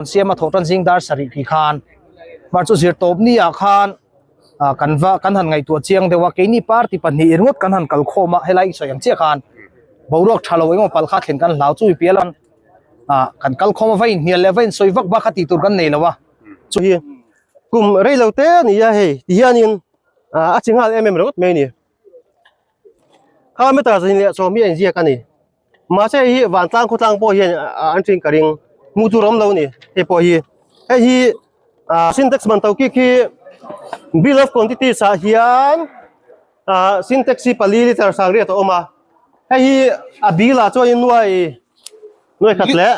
Siama thawh tan zing dar sarih khi khan mar chu zir tawp ni ah khan ah kan va kan han ngaihtuah chiang deuh a keini party pahnih ringawt kan han kal khawm a helai i sawi ang chiah khan boruak tha lo engemaw palh kha thlen kan hlau chu pial a ah kan kal khawm a va inhnial leh va insawi vak vak kha tih tur kan nei lo a. Chu hi kum rei lo te a ni a hei ti hianin ah a chi nghal em em ringawt mai a ni. Kha meter zin leh sawm hi a inziak a ni. Mahse hei hi vantlang khawtlang pawh hian an ṭin ka ring hmuh tur a awm lo a ni hei pawh hi hei hi ah sintex man to kik hi bill of quantities ah hian ah sintex hi pali liter sangriat a awm a hei hi a bill ah chuan in nuai nuai khat leh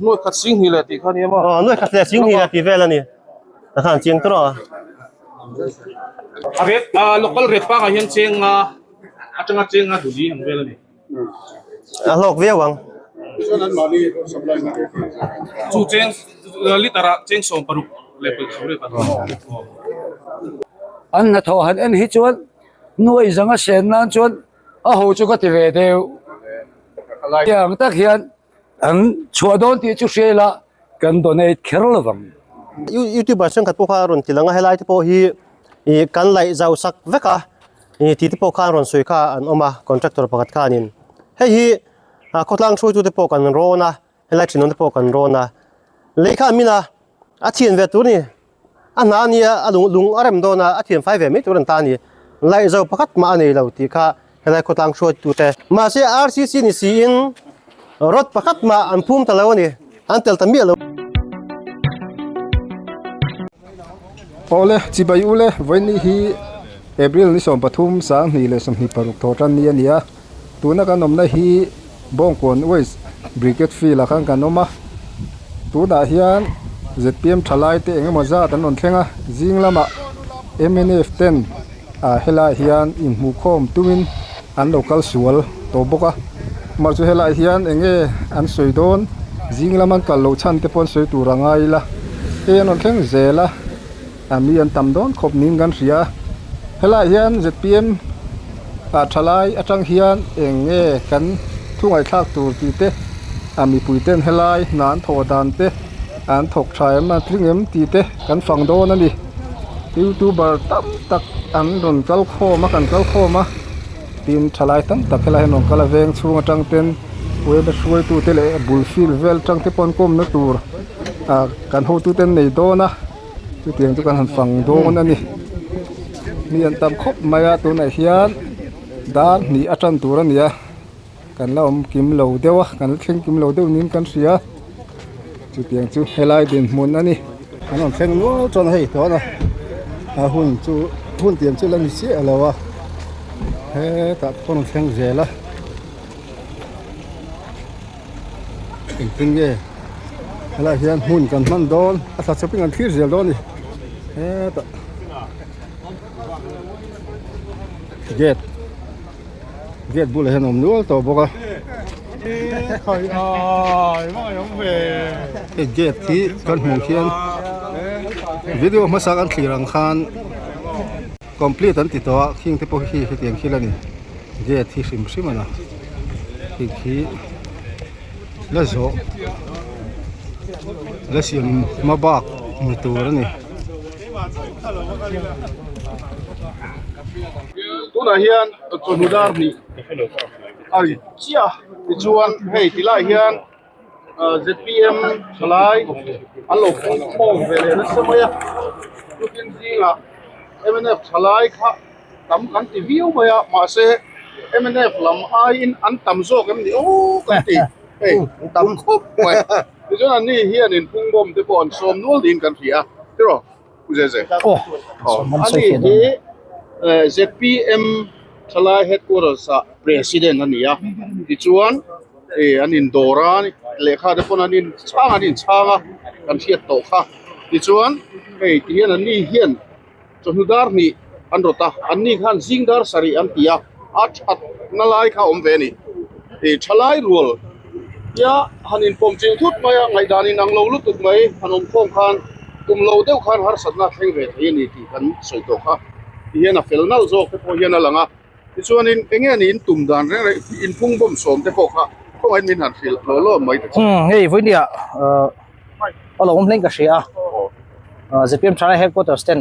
nuai khat sing hnih leh tih kha a ni a maw aw nuai khat leh sing hnih leh tih vel a ni a khan chiang tawh a. A rate ah local rate pangah hian cheng nga atanga cheng nga duh li ang vel a ni. A hlawk viau ang. Chu cheng liter ah cheng 16 leh pawih riat a An hnathawh han en hi chuan nuaih zanga sen nan chuan a ho chu ka ti ve deuh. Tiang tak hian an chhuah dawn tih chu hria ila kan donate kher lo vang. Youtuber thenkhat pawh kha a rawn ti lang a, helai te pawh hi ih kan laih zau sak vek a ih tih te pawh khan rawn sawi kha an awm a contractor pakhat khanin hei hi ah khawtlang hruaitute pawh kan rawn a helai thenawm te pawh kan rawn a lei kha an min a a thian ve tur a ni. A hna a nia a lung lung a rem dawn a, a thiam fai ve mai tur an ta a ni. Laih zo pakhat mah a nei lo tih kha helai khawtlang hruaitu te. Mahse RCC ni siin rod pakhat mah an phum ta lo a ni, an tel ta miah lo. Awle, chibai ule, vawiin hi April ni 13 2026 thawh tan ni a ni a, tuna kan awmna hi Bawngkawn Waste Brigade Field ah khan kan awm a, tunah hian zpm thalai te eng emaw zat an rawn thleng a, zing lamah mnf ten ah helaiah hian inhmuhkhawm tumin an lo kal sual tawh bawk a, mahse helaiah hian eng nge an sawi dawn zing lam an kal loh chhan te pawh an sawi tur a ngai ila hei an rawn thleng zel a. A mi an tam dawn khawp niin kan hria a, helaiah hian zpm ah thalai atang hian eng nge kan thu ngaihthlak tur tih te a mipui ten helai hna an thawh dan te an thawk tha em a tling em tih te kan fang dawn a ni youtuber tam tak an rawn kal khawm a kan kal khawm a tin thalai tam tak helai hian rawn kal a veng chhung atang ten web a hruaitu te leh bul field vel atang te pawh an kawmna tur ah kan hotute an nei dawn a. Chutiang chu kan han fang dawn a ni. Mi an tam khawp mai a tunah hian dar hnih a tan tur a ni a kan la awm kim lo deuh a kan la thleng kim lo deuh niin kan hria chutiang chu helai dinhmun a ni. Kan rawn thleng nual chuan hei tuna a hun chu hun tiang chu la ni chiah lo a hetah pawh rawn thleng zel a. Engtin nge helaiah hian hmun kan hman dawn a thla chawpin kan thlir zel dawn a ni hetah gate gate bulah hian a awm nual tawh bawk a hei gate hi kan hmuh hian video hmasa kan thlir ang khan complete an ti tawh a khing te pawh khi hetiang thil a ni. Gate hi hrim hrim a na hei khi la zawh la siam hma bak ni tur a ni. Tunah hian chawhnu dar hnih a ri chiah a tichuan hei ti lai hian zpm thalai an lo pungkhawm ve leh nasa mai a tukin zingah mnf thalai kha. tam kan ti viau mai a mahse mnf lam aiin an tam zawk em ni aw kan ti hei tam khawp mai tichuan an ni hianin phungbawm te pawh an sawm nual niin kan hria a tiraw Pu Zeze aw ani hi zpm thalai headquarters ah president a ni a tichuan ih an indawr a lehkha te pawn an in chhang an inchhang a kan hriat tawh kha tichuan hei tihian an ni hian. Chawhnu dar hnih an rawt a, anni khan zing dar sarih an ti a, a that na lai kha a awm ve a ni. Ih thalai rual tia han inpawm chilh thut mai a, ngaihdan inang lo lutuk mai han awm khawm khan tum lo deuh khan harsatna a thleng ve thei a ni tih kan sawi tawh kha. Tihian a fel nalh zawk te pawh hian a lang a, tichuanin eng nge ni in tum dan reng reng inphung bawm sawm te pawh kha khawngaih min han hrilh law law mai ta che. Hei vawinia. A lo awm hlein ka hria a zpm thalai headquarters ten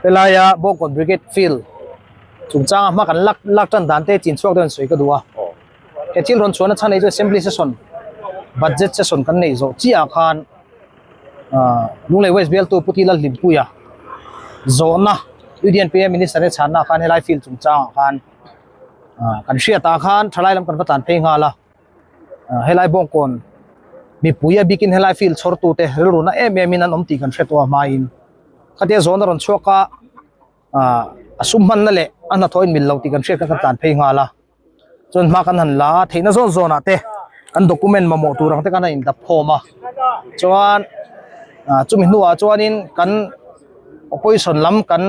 helaia Bawngkawn Brigade Field chungchanga hma kan lak lak tan dan te chin chhuak deuh an sawi ka duh a. He thil rawn chhuahna chhan hi chu Assembly session budget session kan neih zawh chiah ah khan Lunglei West bialtu Pu Tila Hlimpuia zawhna UDNPA Minister te chhanna ah khan helai field chungchangah khan kan hriatah khan thalai lam kan va tlan phei nghal a. Helai Bawngkawn mipui a bikin helai field chhawr tute rilru na em em in an awm tih kan hre tawh a hmain khatia zawn a rawn chhuak a a sum hmanna leh a hnathawh in mil lo tih kan hriat kha kan tlan phei nghal a chuan hma kan han la a theihna zawn zawn ah te kan document mamawh tur ang te khan a in dap khawm a chuan chumi hnuah chuanin kan opposition lam kan.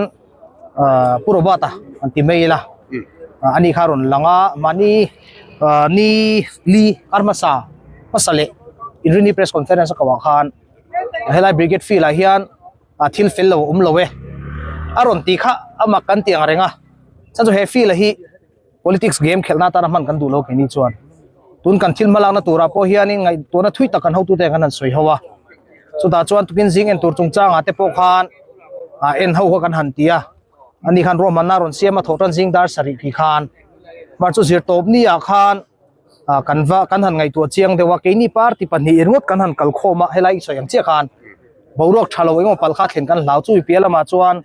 Pu Robert a an ti mai ila ani kha a rawn lang a mahni ni li kar hmasa hmasa leh inrini press conference a ko ah khan helai brigade field ah hian thil fel lo a awm lo e a rawn tih kha a mak kan ti ang reng a chhan chu he field hi Politics game khelhna atana hman kan duh lo keini chuan tun kan thil hmalakna turah pawh hianin ngaihtuahna thui tak kan hotute kan han sawi ho a, chutah chuan tukin zing en tur chungchangah te pawh khan ah en ho kha kan han ti a, ani khan ruahmanna a rawn siam a thawh tan zing dar sarih khi khan mahse chu zirtawp ni ah khan ah kan va kan han ngaihtuah chiang deuh a keini party pahnih ringawt kan han kal khawm a helai i sawi ang chiah khan boruak tha lo engemaw palh kha thlen kan hlau chu piah lamah chuan.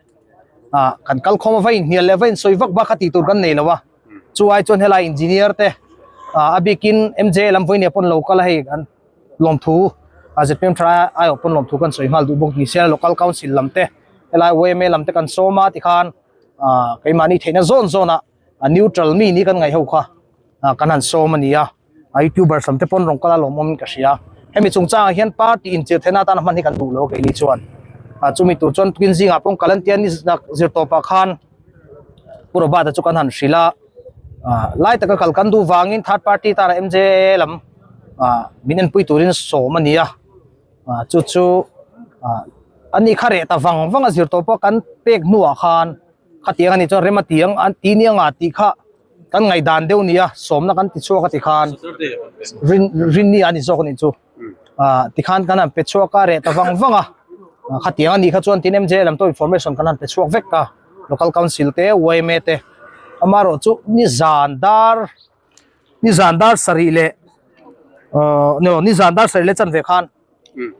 ah kan kal khawm a va inhnial leh va insawi vak bak kha tih tur kan nei lo a chu ai chuan helai engineer te ah a bikin M_J lam vawinia pawn lo kal a hei an lawmthu a zpm thalai aiawh pawn lawmthu kan sawi nghal duh bawk ni se local council lam te helai yma lam te kan sawm a tikhan ah keimahni theihna zawn zawn ah a neutral mi ni kan ngaih ho kha ah kan han sawm a ni a. A youtubers lam te pawn rawn kal a lawmawm in ka hria hemi chungchangah hian party inchirh theihna atana hman hi kan duh lo keini chuan ah chumi tur chuan tukin zingah pawh kal an tia ni zir tawpah khan Pu Robert a chu kan han hrilh a ah lai taka kal kan duh vangin third party tana M_J_A lam ah min enpui turin sawm a ni a ah chu chu ah ani kha reh ta vang vang a zir tawh pawh kan pek hnuah khan khatiang a nih chuan rem a ti ang an ti nia nga tih kha. Kan ngaihdan deuh nia sawmna kan ti chhuak a tikhan rin rinni a ni zawk a nih chu ah tikhan kan han pe chhuak a reh ta vang vang a khatiang a nih kha chuan tin M_J lam tawh information kan han pe chhuak vek a local council te Y_M_A te amaherawh chu nizan dar nizan dar sarih leh ahh nizan dar sarih leh chanve khan.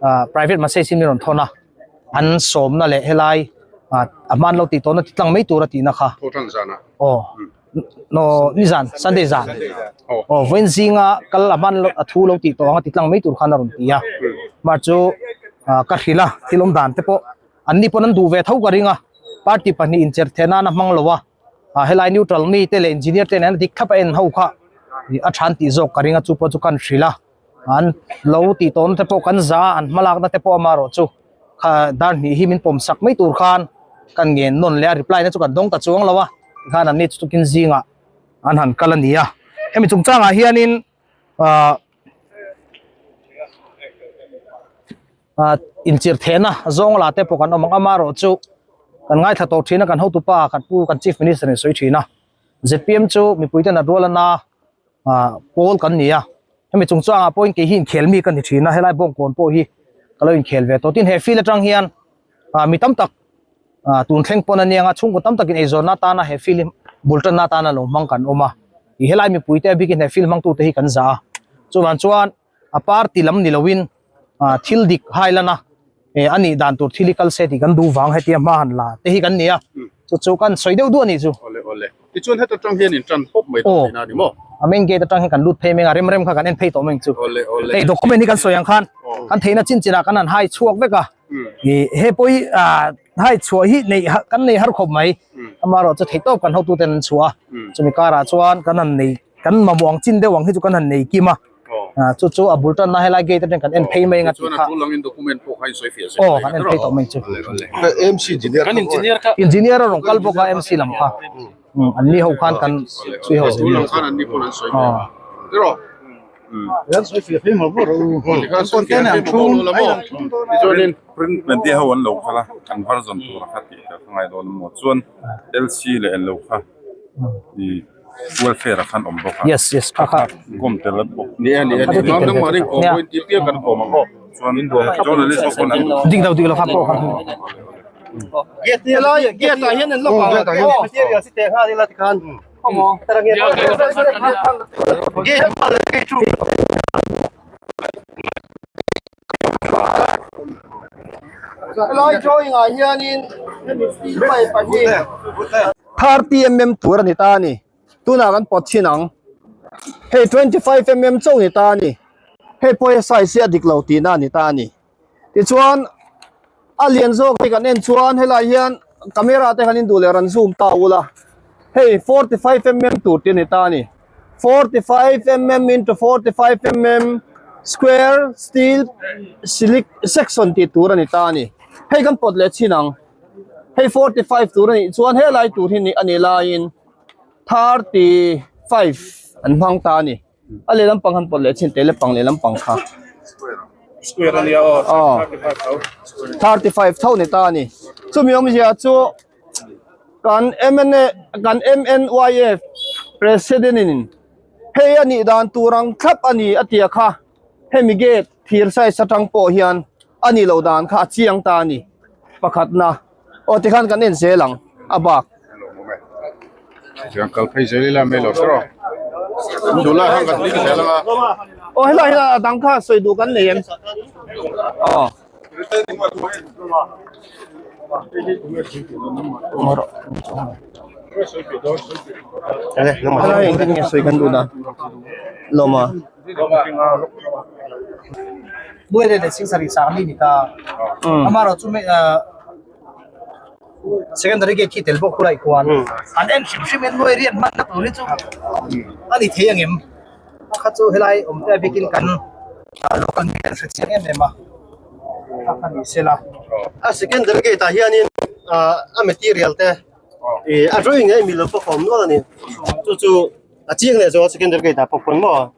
ah private message in min rawn thawn a an sawmna leh helai ah a hman lo tih tawhna ti tlang mai tur a tihna kha aw no nizan sunday zan aw vawiin zinga kal a hman lo a thu lo tih tawh anga ti tlang mai tur khan a rawn ti a mar chu ah ka hrilh a thil awm dan te pawh an ni pawn an duh ve tho ka ring a party pahnih incher theih nan a hmang lo a ah helai neutral mi te leh engineer te nen a dik thlap a en ho kha a than tih zawk ka ring a chu pawh chu kan hrilh a. An lo tih tawn te pawh kan za a, an hmalakna te pawh amaherawh chu kha dar hnih hi min pawm sak mai tur khan kan ngen nawn leh a, reply na chu kan dawng ta chuang lo a, tikhan an ni chu tukin zingah an han kal a ni a. Hemi chungchangah hianin ah ah inchirh thehna zawng lah te pawh kan awm ang, amaherawh chu kan ngaithla tawh thin a, kan hotupa kan pu kan chief minister in sawi thin a, zpm chu mipui ten a rual a na. ah pawl kan ni a hemi chungchangah pawhin kei hi inkhel mi ka ni thin a helai bawngkawn pawh hi ka lo inkhel ve tawh tin he field atang hian ah mi tam tak ah tun thleng pawn a nia anga chhungkaw tam takin eizawnna atana he field hi bul tanna atana lo hmang kan awm a ih helai mipui te a bikin he field hmang tute hi kan zah a chuvang chuan a party lam ni loin ah thil dik hai lan a eh a nih dan tur thil hi kal se tih kan duh vang hetia hma han la te hi kan ni a chu chu kan sawi deuh duh a nih chu. Awle awle tichuan heta tang hian in tan pawp mai tawh thin a ni maw? A main gate atang hian kan lut phei mai a rem rem kha kan en phei tawh mai ang chu. Awle awle. Hei document hi kan sawi ang khan kan theihna chin chinah kan han hai chhuak vek a ih he pawh hi ah hai chhuah hi neih kan nei har khawp mai amaherawh chu theihtawp kan hotuten an chhuah a chumi karah chuan kan han nei kan mamawh ang chin deuh ang hi chu kan han nei kim a. Ah chu chu a bul tanna helai gate atang kan en phei mai anga tih kha. Aw kan en phei tawh mai chu. Engineer a rawn kal bawk a MC lam kha. An ni ho khan kan chhui ho zel. Print te ho an lo kal a an version tur kha tih ka ngai dawn a maw chuan LC leh an lo kha ih. Welfare ah khan awm bawk a. Yes yes kha kha. Kawm tel a bawk. Ni a ni a ni. Nang nangmah ring kawm pawhin tih piang kan kawm ang aw. Chuan journalist ho pawn an duh. Dik lo dik lo kha pawh kha. Helai gate ah hian an la vang a material chi teh nghal ila tikhan Helai drawing ah hianin hemi steel pipe ah hi 30 mm tur a ni ta a ni tunah kan pawt chhin ang hei 25 mm chauh ni ta a ni hei pawh hi a size hi a dik lo tihna a ni ta a ni. Tichuan a lian zawk hi kan en chuan helai hian camera te khan in duh leh rawn zoom ta ula hei 45 mm tur te a ni ta a ni 45 mm into 45 mm square steel silic section tih tur a ni ta a ni hei kan pawt leh chhin ang hei 45 tur a nih chuan helai tur hi a nih laiin 35 an hmang ta a ni. A lehlam pang han pawt leh chin teh le pang lehlam pang kha. Square ania aw. 35 tho. 35 tho ni ta ani. Chumi awmzia chu kan MNA kan MNYF president in hei a nih dan tur ang thlap a ni a tia kha hemi gate thir size atang pawh hian a nih loh dan kha a chiang ta a ni pakhatna. Aw tikhan kan en zel ang a bak. Tiang kal phei zel ila mai lo tawh. Dula hang kan ding zel anga. Aw helai hian a dang kha sawi duh kan nei em? Aw. Helai engtin nge sawi kan duh dan? Lawma. Nuai leh leh singsarih sang ni ni ta. Amaherawh chu secondary gate khi tel bawk khulai khuan an en hrim hrim in nuai riat hman na tur hi chu a ni thei angem a kha chu helai awm te a bikin kan local mi an hre chiang em em a a kha ni sela. A secondary gate ah hianin a material te ih a drawing leh milo pawh a awm nual a ni chu chu A chiang leh zawh a secondary gate ah pawh pawn maw?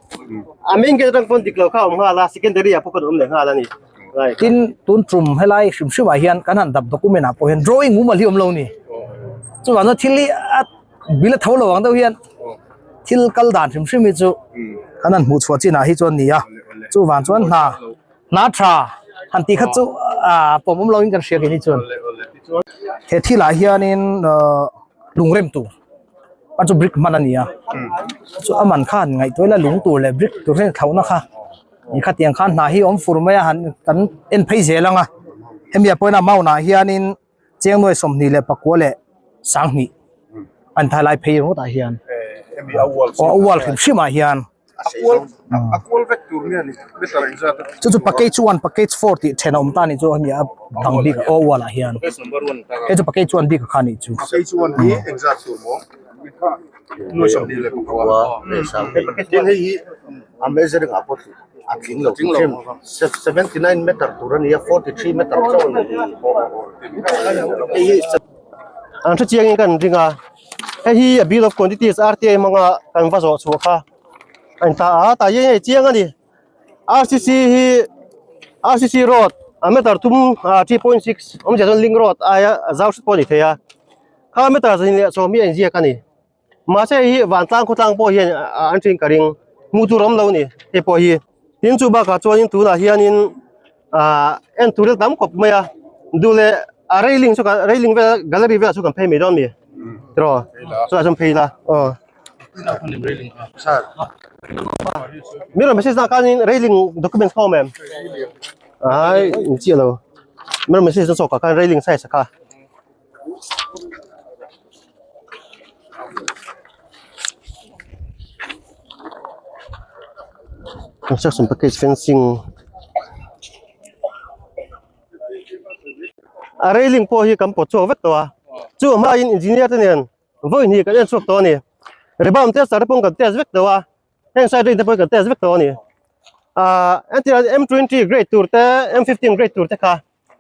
A main gate atang pawn dik lo kha a awm nghal a, secondary ah pawh khawn a awm leh nghal a ni. Right. Tin, tun tum helai hrim hrim ah hian kan han dap document ah pawh hian drawing mumal hi awm lo ni. Chuvang chuan thil hi a bil a tho lo ang deuh hian thil kal dan hrim hrim hi chu kan han hmuh chhuah chin ah hi chuan ni a. Chuvang chuan hna hna tha han tih kha chu ah pawm awm lo in kan hria kei ni chuan. He thil ah hianin lungrem tur. a chu brick hman a ni a chu a man kha han ngaihtuah ila lung tur leh brick tur hian thlauhna kha ni khatiang khan hna hi a awm fur mai a han kan en phei zel ang a hemi ah pawhin a amount ah hianin chengnuai 24 leh 9,000 an thai lai phei ringawt ah hian aw a wall hrim hrim ah hian. A kual vek tur nge ni meter engzat a Chu chu package 1 package 4 tih then a awm ta ni chu hemi a dang bik aw wall ah hian hei chu package 1 bik a kha ni chu package 1 hi engzat tur maw nuai 24 Tin hei hi a measuring ah pawh a tling lo tling 79 meter tur a ni a 43 meter chauh a ni hei hi An hre chiangin kan ring a hei hi a bill of quantities RTI hmanga kan va zawh chhuah kha. A in ta a tah hian hei chiang a ni RCC hi RCC road a meter thum ah 3.6 awmzia chuan link road aia zau hret pawh a ni thei a kha meter zan leh sawm hi a inziak a ni mahse hei hi vantlang khawtlang pawh hian an ṭhin ka ring hmuh tur a awm lo a ni hei pawh hi tin chu bakah chuanin tunah hianin ah en tur hi a tam khawp mai a duh leh a railing chu kan railing vel gallery velah chu kan phei mai dawn a mi tiraw chutah chuan phei ila aw. Mi rawn message na khanin railing document kha awm em ai in chiah lo mi rawn message na chawk ah khan railing size a kha construction package fencing a railing pawh hi kan pawt chhuak vek tawh a chu a hmain engineer te nen Vawiin hi kan en chhuak tawh a ni. Rebound test ah te pawh kan test vek tawh a, heng side ring te pawh kan test vek tawh a ni. Ahh entirah M20 grade tur te M15 grade tur te kha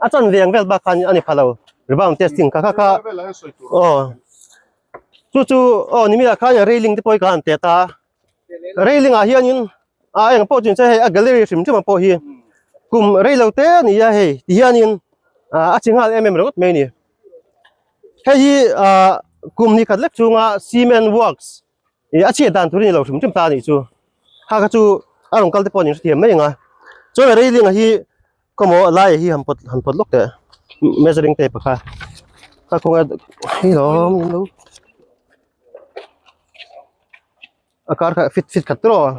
a chan ve ang vel bak khan a ni pha lo rebound testing kha kha kha aw chu chu aw ni miah khan railing te pawh hi ka han tet a railing ah hianin a eng pawh chu ni se hei a gallery hrim hrim ang pawh hi kum rei lo te a ni a hei ti hianin a chi nghal em em ringawt mai a ni. Hei hi ah kum ni khat lek chunga cement works ih a chhiat dan tur a ni lo hrim hrim ta a nih chu kha kha chu a rawn kal te pawh an inhrethiam mai ang a chuan a railing a hi. Kawmaw a laiah hi han pawt han pawt lawk teh measuring tape kha kha khawnge hei lawm in lo a kar kha fit fit khat tawh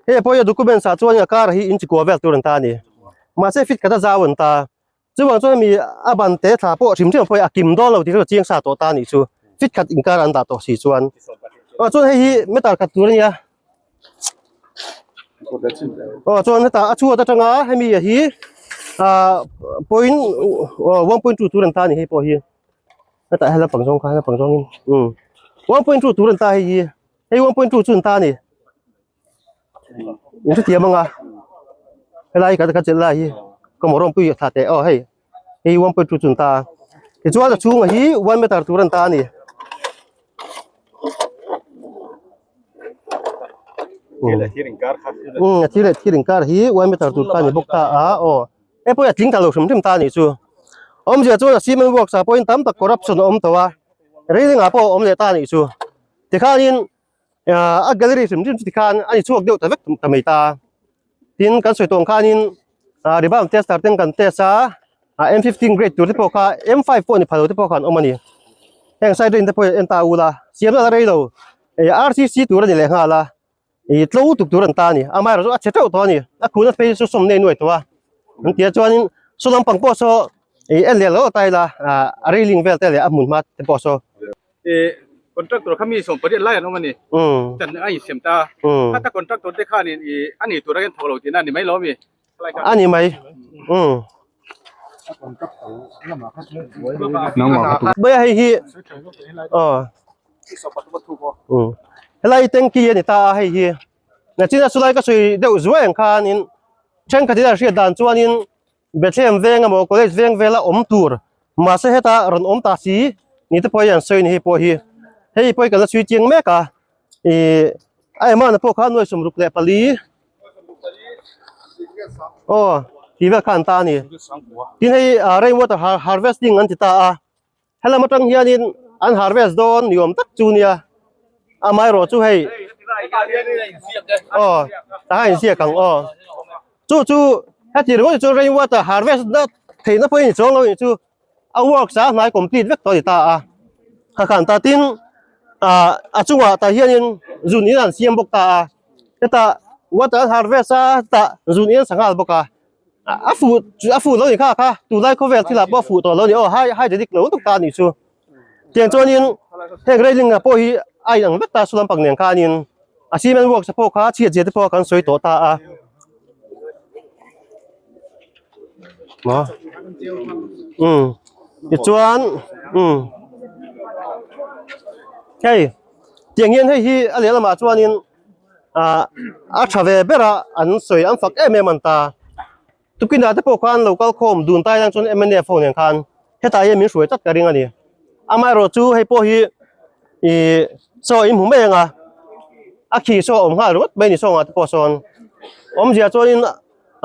hei pawh hi a documents ah chuan a kar hi inch kua vel tur an ta a ni mahse fit khat a zau an ta chuvang chuan mi a ban te thla pawh hrim hrim pawh hi a kim dawn lo tih chu chiang sa tawh ta a nih chu fit khat inkar an dah tawh si chuan ah chuan hei hi meter khat tur a nia. Aw chuan hetah a chhuat atanga hemi a hi ah point 1.2 tur an ta a ni hei pawh hi hetah he lampang zawng kha lampang zawngin umm 1.2 tur an ta hei hi hei 1.2 chu an ta a ni in hrethiam anga helai ka ka chelh lai hi ka motor pui a thla teh aw hei hei 1.2 chu an ta a tichuan a chhungah hi 1 meter tur an ta a ni. Umm a thir leh thir inkar hi one meter tur kha a ni bawk ta a aw hei pawh hi a tling ta lo hrim hrim ta a nih chu awmzia chuan a cement works ah pawhin tam tak corruption a awm tawh a railing ah pawh a awm leh ta a nih chu tikhanin ah a gallery hrim hrim chu tikhan a ni chhuak deuh ta vek ta mai ta tin kan sawi tawh ang khanin ah rebound tester ten kan test a ah M 15 grade tur te pawh kha M 5 pawh ni phalo te pawh kha an awm a ni heng side rin te pawh hi en ta ula siamna la rei lo ih R C C tur a ni leh nghal a ih tlo tuk tur an ta a ni amaherawhchu chu a chhe teuh tawh a ni a khuna phei chu sawm nei nuai tawh a an tia chuanin saw lampang pawh saw ih en leh lo ta ila ah a railing vel te leh a hmun hma te pawh saw. Eh contractor kha mi 18 lai an awm a ni. Umm. Chan a insiam ta. Umm. Khata contractor te khanin i a ni tur a hian thawk lo tihna a ni mai lo mi? A ni mai. Umm. Mai a hei hi aw. Umm. Helai tanky a ni ta a hei hi. Nachina chulai ka sawi deuh zuai ang khanin thenkhatin a hriat dan chuanin Bethlehem veng emaw college veng vela awm tur mahse heta rawn awm ta si ni te pawh hi an sawi ni hei pawh hi hei pawh hi kan la chhui chiang mek a ih a emana pawh kha nuai 64 aw tih vel kha an ta a ni tin hei rain water harvesting an ti ta a. Helam atang hianin an harvest dawn ni awm tak chu nia amaherawh chu hei aw tah a inziak ang aw chu chu heti ringawt hi chu rain water harvest na theihna pawh a ni chuang lo ni chu a works a hnai complete vek tawh a ni ta a kha khan ta tin ah a chungah tah hianin zun in an siam bawk ta a hetah water an harvest a hetah zun in an sa nghal bawk a. A fuh a fuh lo ni kha kha tunlai khawvel thil ah pawh a fuh tawh lo ni aw hai hai dik lo lutuk ta a nih chu tiang chuanin heng railing ah pawh hi a inang vek ta saw lampang nen khanin a cement works te pawh kha chhiat zia te pawh kan sawi tawh ta a maw umm tichuan umm hei tiang hian hei hi a lehlamah chuanin. ah a tha ve ber a an sawi an fak em em an ta tukinah te pawh khan lo kal khawm dun tai ang chuan M N F ho nen khan hetah hian min hruai tlat ka ring a ni amaherawh chu hei pawh hi ih saw in hmu mai ang a a khi saw a awm nghal ringawt mai a ni sawngah te pawh sawn awmzia chuanin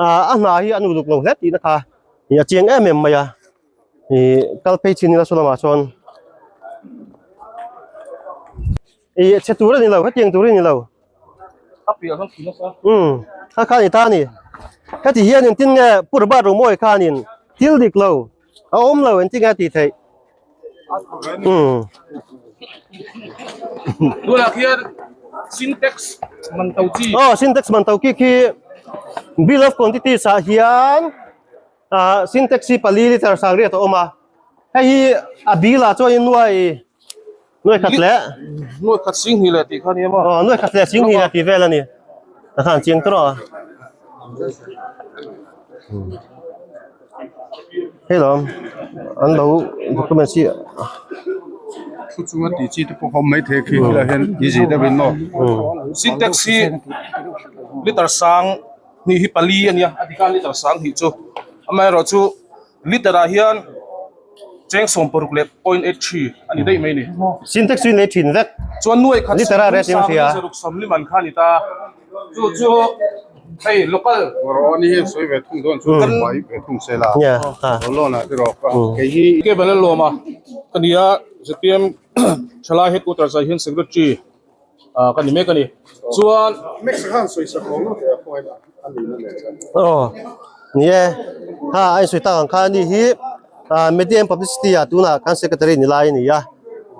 ah a hna hi a nu duk lo hle tihna kha ih a chiang em em mai a ih kal phei chin ila saw lamah sawn. Ih chhe tur a ni lo hetiang tur a ni lo. A piah khan khi nasa. Umm kha kha ni ta a ni. Heti hian engtin nge Pu Robert Romawi khanin thil dik lo a awm lo engtin nge a tih theih. Umm. Tunah khian Sintex man to chi. Aw Sintex man to ki khi Bill of Quantities ah hian ah Sintex hi pali liter sangriat a awm a. Hei hi a bill ah chuan in nuai Nuai khat leh. Nuai khat sing hnih leh tih kha nia maw? Aw nuai khat leh sing hnih leh tih vel a ni. Ka khan chiang tawh a. Hei lawm an lo document hi. Thu chunga tih chi te pawh awm mai thei khi helai hian easy deuh in maw? Syntax hi liter sang hnih hi pali a nia a dik a liter sang hnih chu amaherawhchu liter ah hian. Cheng 16.83 a ni daih mai ni. Sintex chu nei thin vek. Chuan nuai khat Litera rate in hria. Zaruk sawm lim an kha ni ta. Chu chu hei local. Rawh ni hi sawi ve thung dawn chu kan pai ve thung se la. Nia ha. Loan ah te rawh ka kei hi. Ke bala lawm a ka nia ZPM thalai headquarters ah hian secretary ah ka ni mek a ni. Chuan Next khan sawi sak lo lo teh a khawngaih a ni na nen. Aw. Ni e, ha a insawi tak ang khan ani hi ah media and publicity ah tunah khan secretary ni lai a ni a,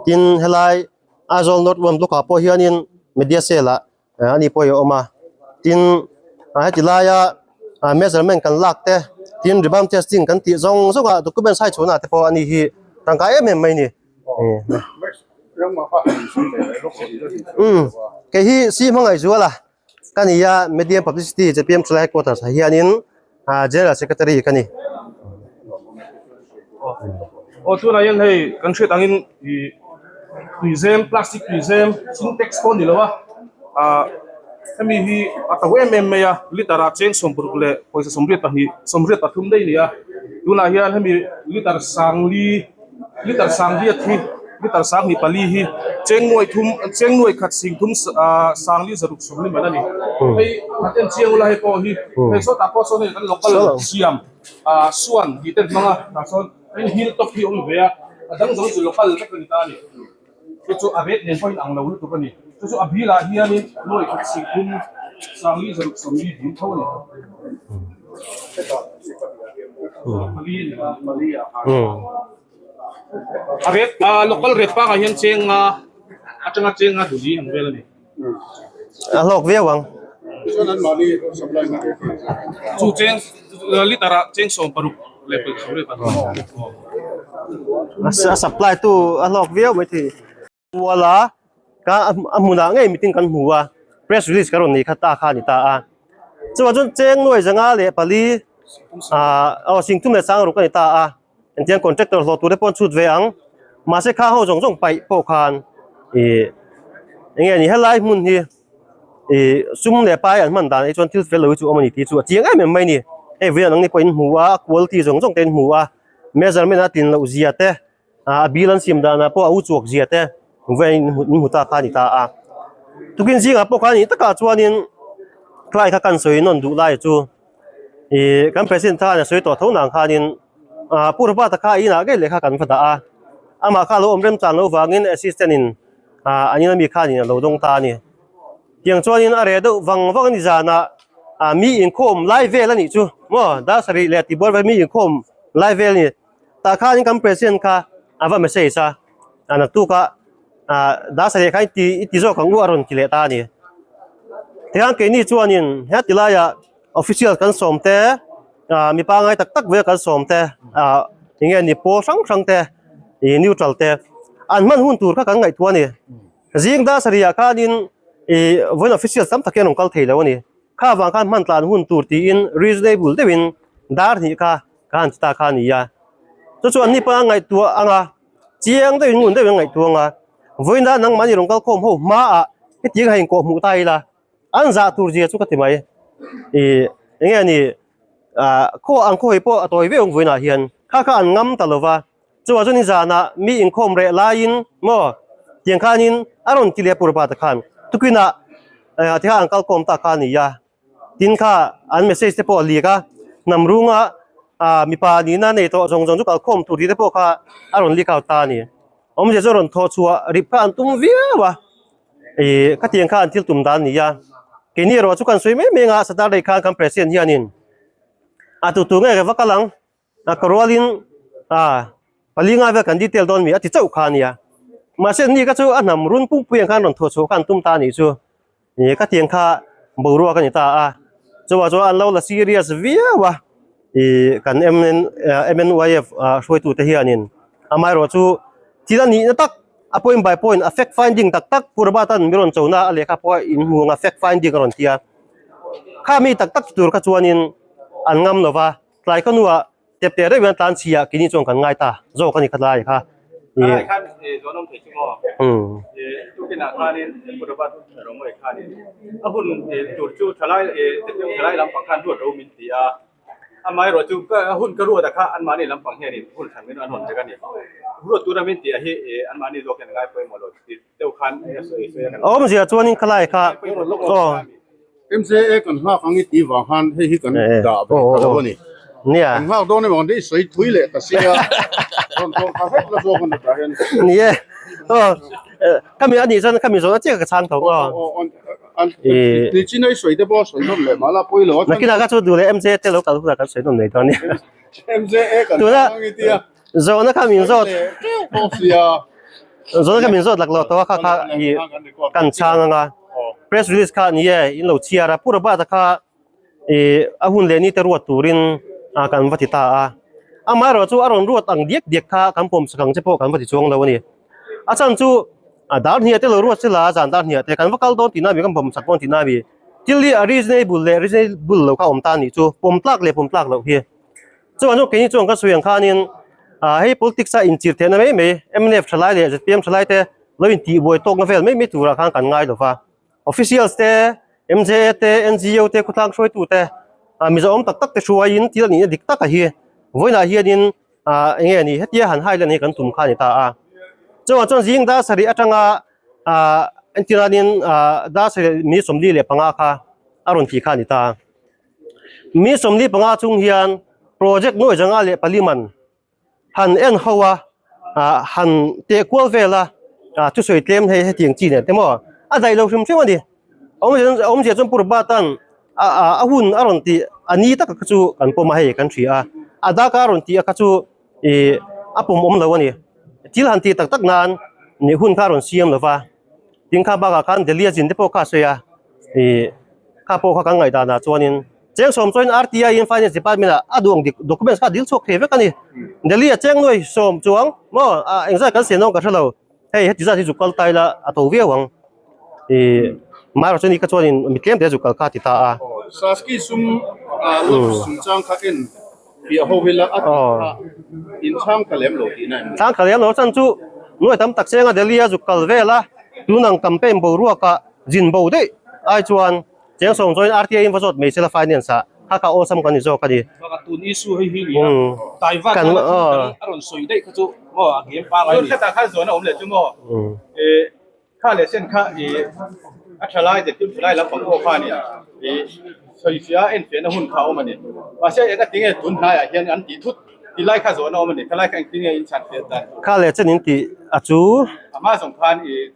tin helai Aizawl North One block ah pawh hianin media cell ah ani pawh hi a awm a, tin ah heti laia ah measurement kan lak te tin rebound testing kan tih zawng zawng ah document sai chhuahna ah te pawh ani hi tangkai em em mai a ni. Umm kei hi si hmangaih zual a. Ka ni a, Media and Publicity zpm Thalai Headquarters ah hianin General Secretary ka ni. Aw tunah hian hei kan hriat angin ih tuizem plastic tuizem sintex pawh a ni lo a ah hemi hi a to em em mai a liter ah cheng 60 leh pawisa 82 83 daih a ni a tunah hian hemi liter sangli Liter sangriat hi liter sanghnih pali hi cheng nuai thum cheng nuai khat sing thum ah sangli zaruk sawmli man a ni. Hei khat en chiang ula hei pawh hi hei sawtah pawh sawn hei kan local siam ah suan tih te an hmang a tah sawn hei hill top hi a awm ve a a dang zawng chu local vek a ni ta a ni. Chu chu a ret nen pawhin ang lo lutuk a ni. Chu chu a bilah hianin nuai khat sing thum sangli zaruk sawmli dil tho a ni. A ret a local ret pangah hian chenga atanga chenga duli ang vel a ni. A hlawk viau ang. Chu cheng liter ah cheng 16 leh 24. A supply tu a hlawk viau mai thei. Kual a, ka a hmunah ngei meeting kan hmu a, press release ka rawn nei kha ta kha a ni ta a. Chuvang chuan cheng nuai zanga leh pali ah aw singthum leh sang ruk a ni ta a, engtiang contractor hlawh tur te pawh an chhut ve ang, mahse kha ho zawng zawng paih pawh khan ih eng nge ni helai hmun hi ih sum leh pai an hman dan hi chuan thil fel lo hi chu awm a ni tih chu a chiang em em mai a ni. Hei vawiin ang ni pawh in hmu a, a quality zawng zawng te in hmu a, measurement a tlin loh zia te. a bil an siam danah pawh a u chuak zia te vawiin in hmu ta kha a ni ta a tukin zingah pawh khan ih takah chuanin tlai kha kan sawi nawn duh lai chu ih kan president khan a sawi tawh tho nang khanin ah pu Robert a kha inah ngei lehkha kan va dah a amah kha a lo awm remchan loh vangin assistant in ah an in ami khanin a lo dawng ta a ni tiang chuanin a reh deuh vang vang a ni zanah ah mi inkhawm lai vel a nih chu maw dar sarih leh tihbual vel mi inkhawm lai vel a ni. Tah khanin kan president kha a va message a, a naktuk a ah dar sarih kha i ti i ti zawk ang u a rawn ti leh ta a ni. Tihian keini chuanin heti laiah official kan sawm te ah mi pangngai tak tak vela kan sawm te ah eng nge ni pawl hrang hrang te ih neutral te an hman hun tur kha kan ngaihtuah a ni. Zing dar sarihah khanin ih vawiin official tam tak hian an rawn kal thei lo a ni. Kha avang khan hman tlan hun tur tiin reasonable deuhin dar hnih kha ka han ti ta kha a ni a. Chu chuan ni pawh a ngaihtuah ang a, chiang deuhin ngun deuhin a ngaihtuah ang a, vawiina nangmahni rawn kal khawm ho hmaah hetiang ha inkawh hmuh ta ila, an zah tur zia chu ka ti mai. Ih eng nge ni ah khaw ang khaw hi pawh a tawi viau ang vawiinah hian kha kha an ngam ta lo va, chuvang chuan nizanah mi inkhawm reh laiin maw tiang khanin a rawn ti leh pur pa ta khan tukinah tikhan an kal khawm ta kha a ni a. Tin kha an message te pawh a leak a, hnam runga ah mipa nihna nei tawh zawng zawng chu kalkhawm tur tih te pawh kha a rawn leak out ta a ni. Awmzia chu a rawn thawh chhuah rip kha an tum viau a, ih khatiang kha an thil tum dan a ni a. Keini erawh chu kan sawi mai mai ang a, Saturday khan kan president hianin a tu tu nge ka va kal ang. A ka rualin a pali ngai vel kan detail dawn mi a ti chauh kha a nia. Mahse ni ka chu a hnam run pungpui ang khan rawn thuah chhuah kha an tum ta a nih chu. Ni ka tiang kha boruak a ni ta a. Chuvah chuan an lo la serious viau a. Ih kan MN MNYF hruaitute hianin amaherawh chu thil a nihna tak a point by point a fact finding tak tak Pu Robert-a'n mi rawn chona a lehkha pawh a inhmu ang a fact finding a rawn ti a. Kha mi tak tak tur kha chuanin an ngam lo va. Tlai ka nuah tep teh reuh hian tlan chhia keini chuan kan ngai ta zawk a ni kha tlai kha. Tlai khan zawn awm thei chu maw? Tukinah khanin Pu Robert Romawia khanin a hun tur chu thalai thalai lampang khan ruat ro min ti a, amaherawh chu a hun ka ruat a kha anmahni lampang hianin hun hran min an rawn tek a ni. Ruat tura min tih a hi anmahni zawk hian ngai pawimawh lo ti deuh khan a sawi sawi a kan. Awmzia chuanin khalai kha aw. MJA kan nghak ang i tih vang khan hei hi kan dah ve ta lo a ni. Nia. Kan nghak dawn emaw kan sawi thui leh ta sia. Rawn tawng tha hlek la zawk a ni tah hian. Ni e. Aw kami a nih chuan kami zawhna chiah ka chhang tho. Aw aw. Ih. Nichin a i sawi te pawh a sawi nawn leh mahla pawi lo a. Nakinah kha chu duh leh MJ te lo kal hunah kan sawi nawn mai dawn nia. MJA kan Tuna hmang i tia. Zawhna kha min zawt. Bawk sia. Zawhna kha min zawt lak lo tawh a kha kha i kan chhang anga. Press release kha ni e in lo chhiar a Pu Robert-a kha i a hun leh ni te ruat turin a kan va ti ta a. Amaherawh chu a rawn ruat ang diak diak kha kan pawm sak ang che pawh kan va ti chuang lo a ni. A chhan chu a dar hniah te lo ruat sela zan dar hniah te kan va kal dawn tihna mi kan pawm sak dawn tihna mi thil hi a reasonable leh reasonable lo kha a awm ta a nih chu pawm tlak leh pawm tlak loh hi. Chuan chu keini chuan ka sawi ang khanin ah hei politics a inchir theihna mai mai mnf thalai leh zpm thalai te lo intihbuai tawkna vel mai mai turah khan kan ngai lo va. Officials te, MJA te, NGO te, khawtlang hruaitu te ah Mizo awm tak tak te hruaiin thil a nihna dik taka hi vawiinah hianin ah eng nge ni hetia han highland hi kan tum kha a ni ta a. Chuvang chuan zing dar sarih atanga ah entirnanin ah dar sarih mi 45 kha a rawn ti kha a ni ta. Mi 45 chung hian project nuai 104 man han en ho a ah han teh kual vel a ah thusawi tlem hei hetiang chi nen te maw a daih lo hrim hrim a ni awmzia chuan Pu Robert-a'n a ah a hun a rawn tih a ni tak kha chu kan pawm a hei kan hria a a daka a rawn tih a kha chu ih a pawm awm lo a ni thil han tih tak tak nan nih hun kha a rawn siam lo va tin kha bakah khan Delhi a zin te pawh kha a sawi a ih kha pawh kha kan ngaihdanah chuanin. Cheng sawm chuan RTI in Finance Department ah a duh ang dik documents kha a dil chhuak thei vek a ni. Delhi a cheng nuai sawm chuang maw ah engzat kan sian dawn ka hre lo. Hei heti zat hi zuk kal ta ila a tho viau ang. Ih Maharashtra chuan i kha chuanin mi tlem te a zuk kal kha a ti ta a. Saski sum ah love chungchang kha en piah ho ila a tih kha in chhang ta lem lo tihna em ni? Chhang ta lem lo chan chu nuai tam tak cheng a Delhi a zuk kal vel a tun ang campaign boruak ah zin bo daih ai chuan Cheng sawm chuan RTI in va zawt mai sela finance ah kha kha awlsam kan ni zawk a ni. Bakah tun issue hei hi nia Taiwan tana thil dang a rawn sawi daih kha chu maw a game pangai a ni. Tun khatah khan zawn a awm leh chu maw eh kha leh sen kha ih a tha lai te thil tha lai lampang pawh khan ih sawifiah a enfiahna hun kha a awm a ni. Mahse eng a tinge tun hnaiah hian an tih thut ti lai kha zawn a awm a ni. Kha lai kha engtin nge in chhan fiah dan? Kha leh chen in tih a chu. Amah zawng khan ih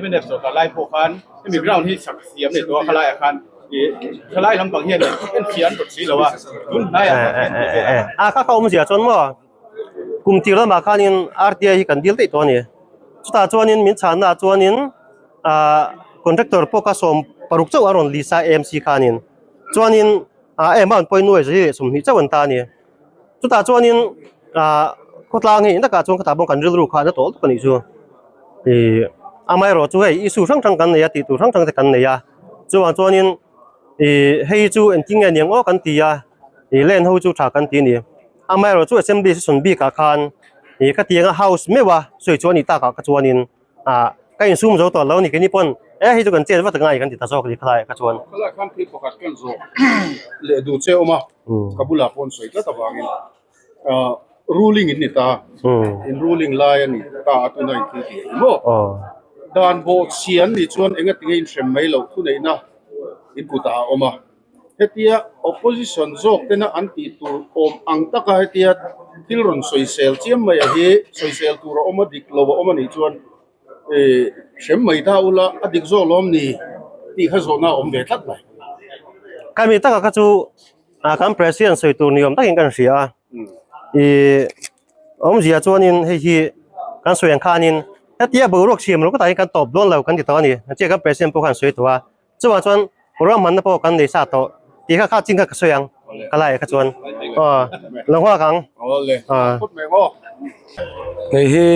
mnf sawrkar lai pawh khan hemi ground hi sak siam nei tawh a khalaiah khan ih thalai lampang hian en fiah an rawt si lo a tun hnaiah khan en tih vel a. A kha kha awmzia chuan maw kum tir lamah khanin RTI hi kan dil daih tawh a ni. Chutah chuanin min chhanna ah chuanin ah contractor pawh kha 16 chauh a rawn list a AMC khanin chuanin ah em a an pawhin nuai zali leh 20 chauh an ta a ni. Chutah chuanin ah khawtlang hei takah chuan khatah pawh kan rilru kha a na tawh lutuk a nih chu. Ih amaherawh chu hei issue hrang hrang kan nei a tih tur hrang hrang te kan nei a chuvang chuanin ih hei chu engtin nge niang aw kan ti a ih land ho chu tha kan ti a ni. Amaherawh chu assembly session bikah khan ih khatianga house meuh a sawi chu a nih takah kha chuanin ah ka insum zo tawh lo a ni keini pawn e hei chu kan chet vat a ngai kan ti ta zawk a ni khalaiah kha chuan. Khalaiah khan thil pakhat kan zawh leh duh che awm a ka bulah pawh an sawi tlat avangin ah ruling in ni ta in ruling lai a ni ta a tuna in thil tih hi maw dan bawhchhia an nih chuan engatinge in hrem mai loh thuneihna in kutah a awm a. Hetia opposition zawk tena an tih tur awm ang taka hetia thil rawn sawisel chiam mai a hi sawisel tur a awm a dik lo a awm a nih chuan ih hrem mai ta ula a dik zawk lawm ni tih kha zawhna a awm ve tlat mai. Kami taka kha chu ah kan president sawi tur ni awm takin kan hria a ih awmzia chuanin hei hi kan sawi ang khanin hetia boruak siam lo ka tahin kan tawp dawn lo kan ti tawh a ni chiah kan president pawh khan sawi tawh a. Chuvang chuan ruahmanna pawh kan nei sa tawh tih kha kha chin kha ka sawi ang ka laiah kha chuan aw lo nghak ang aw. Kei hi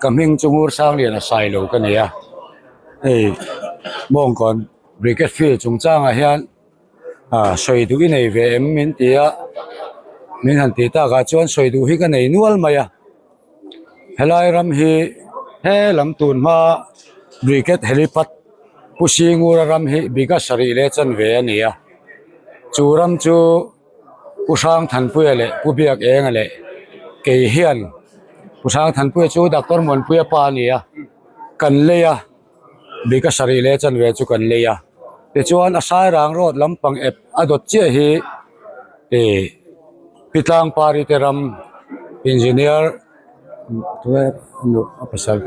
ka hming chu Ngur Sangliana Sailo ka ni a, hei Bawngkawn Brigade Field chungchangah hian ah sawi duh i nei ve em min ti a, min han tih takah chuan sawi duh hi ka nei nual mai a. Helai ram hi he lam tun hma brigade helipad Pu Singura ram hi bigha sarih leh chanve a ni a chu ram chu Pu Hrangthanpuia leh Pu Biakenga leh kei hian Pu Hrangthanpuia chu Doctor Muanpuia pa a ni a kan lei a bigha sarih leh chanve chu kan lei a tichuan a Sairang road lampang ep a dawt chiah hi ih. Pi Tlangpari te ram engineer tunge a pasal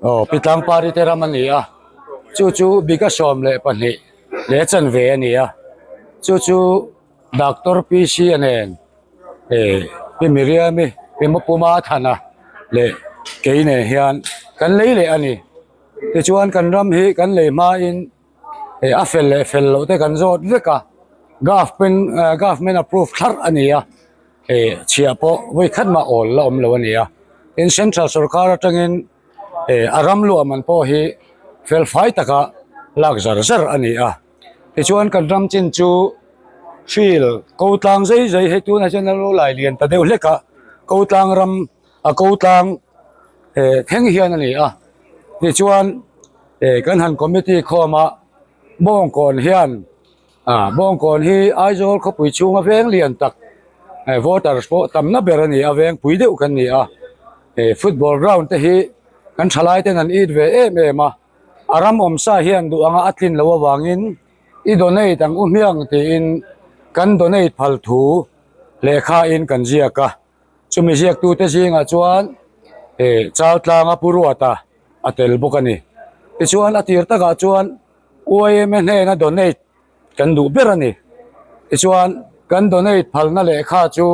aw Pi Tlangpari te ram a ni a. Chu chu bika 12 leh chanve a ni a. Chu chu Doctor PC a nen eh Pi Miriami Pi Mapuma Thana leh kei nen hian kan lei leh a ni. Tichuan kan ram hi kan lei hmain eh a fel leh fel loh te kan zawt vek a government government approve thlarh a ni a eh chhiah pawh vawi khat mah awl la awm lo a ni a tin central sorkar atangin eh a ram luah man pawh hi fel fai taka lak zar zar a ni a tichuan kan ram chin chu field ko tlang zai zai hei tunah hian a lo lai lian ta deuh hlek a ko tlang ram a ko tlang eh thleng hian a ni a tichuan eh kan han committee khawm a bawngkawn hian ah bawngkawn hi Aizawl khawpui chhunga veng lian tak eh voters pawh tamna ber a ni a veng pui deuh kan ni a eh football ground te hi kan thalai ten an it ve em em a a ram awm sa hian duh anga a tlin loh avangin i donate ang u hmiang tiin kan donate phal thu lehkha in kan ziak a. Chumi ziaktute zingah chuan eh Chaltlanga Pu Ruata a tel bawk a ni. Tichuan a tir takah chuan YMA hnena donate kan duh ber a ni. Tichuan kan donate phalna lehkha chu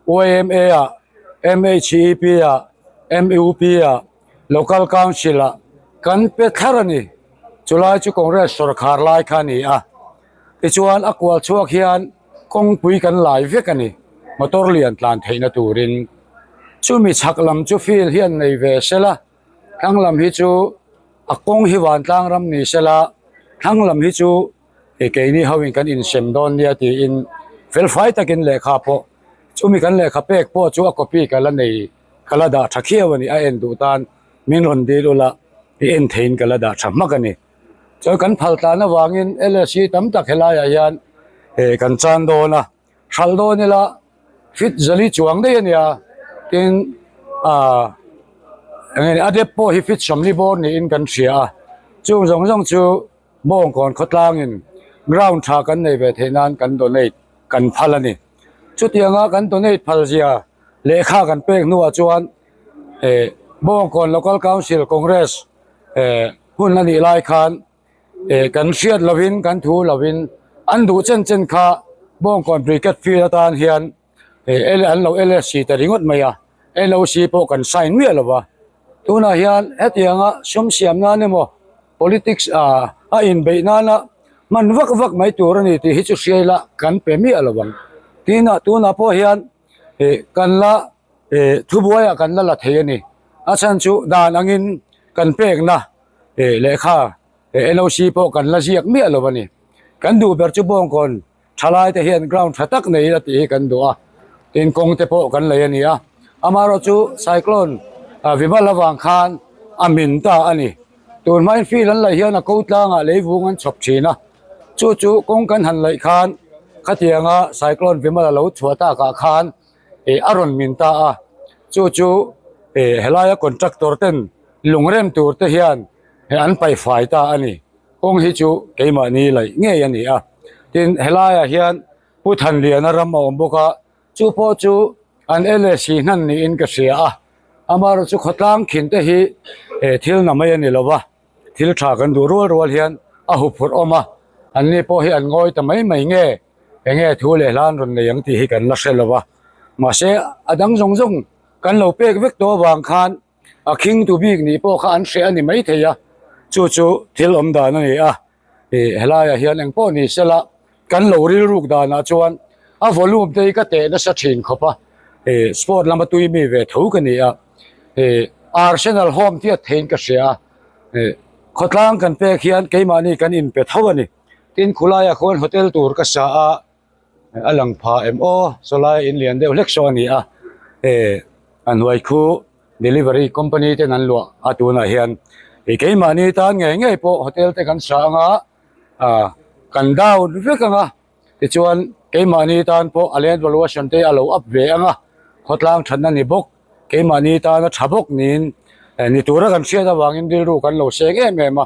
YMA ah, MHEP ah, MUP ah, Local Council ah kan pe thlar a ni. Chulai chu Congress sawrkhar lai kha a ni a. Tichuan a kual chhuak hian kawngpui kan lai vek a ni motor lian tlan theihna turin chumi chhak lam chu field hian nei ve sela thlang lam hi chu a kawng hi vantlang ram ni sela thlang lam hi chu ih keini ho in kan insem dawn nia tiin fel fai takin lehkha pawh chumi kan lehkha pek pawh chu a copy ka la nei ka la dah tha khiau a ni a en duh tan min rawn dil ula i en theiin ka la dah tha hmak a ni. Chuan kan phal tlan avangin LSC tam tak helaiah hian eh kan chan dawn a, hralh dawn ila fit zali chuang daih a nia tin ah eng nge a dep pawh hi fit sawmli bawr niin kan hria a, chung zawng zawng chu Bawngkawn khawtlangin ground tha kan nei ve theih nan kan donate kan phal a ni. Chutianga kan donate phal zia lehkha kan pek hnuah chuan eh Bawngkawn Local Council Congress eh hun a nih lai khan eh kan hriat lovin kan thu lovin an duh chen chen kha Bawngkawn Brigade Field atan hian eh an lo LSC ta ringawt mai a NOC pawh kan sign miah lo va tunah hian hetianga sum siam nan emaw politics ah a inbeih nana hman vak vak mai tur a ni tih hi chu hria ila kan pe miah lo ang tin ah tunah pawh hian eh kan la eh thubuaiah kan la la thei a ni a chhan chu dan angin kan pekna eh lehkha eh NOC pawh kan la ziak miah lo a ni kan duh ber chu Bawngkawn thalai te hian ground tha tak nei ila tih hi kan duh a tin kawng te pawh kan lei a ni a amaherawh chu cyclone ah Vimal avang khan a min ta a ni tun hmain field an laih hian a ko tlangah leivung an chhawp thin a chu chu kawng kan han laih khan khatianga cyclone Vimal a lo chhuah takah khan ih a rawn min ta a chu chu ih helaia contractor ten lungrem tur te hian an paih fai ta a ni kawng hi chu keimahni laih ngei a ni a tin helaiah hian Pu Thanliana ram a awm bawk a chu pawh chu an LSC hnan niin ka hria a amaherawh chu khawtlang khin te hi eh thil na mai a ni lo va thil tha kan duh rual rual hian a huphurh awm a anni pawh hi an ngawi ta mai mai nge. Enge thu leh hlan rawn nei ang tih hi kan la hre lo va, mahse a dang zawng zawng kan lo pek vek tawh avang khan a khing tu bik nih pawh kha an hreh a ni maithei a, chu chu thil awm dan a ni a, ih helaiah hian eng pawh ni sela kan lo rilruk danah chuan a volume te hi ka teh nasa thin khawp a, ih sport lama tui mi ve tho ka ni a, ih Arsenal home tiat theiin ka hria a, ih khawtlang kan pek hian keimahni kan inpe tho a ni. Tin khulaiah khuan hotel tur ka sa a a lang pha em aw sawlai in lian deuh hlek saw a ni a eh a hnuai khu delivery company ten an luah a tunah hian ih keimahni tan ngei ngei pawh hotel te kan sa anga ah kan down vek anga tichuan keimahni tan pawh a land valuation te a lo up ve anga khawtlang thatna ni bawk. Keimahni tana tha bawk niin ni tura kan hriat avangin rilru kan lo seng em em a,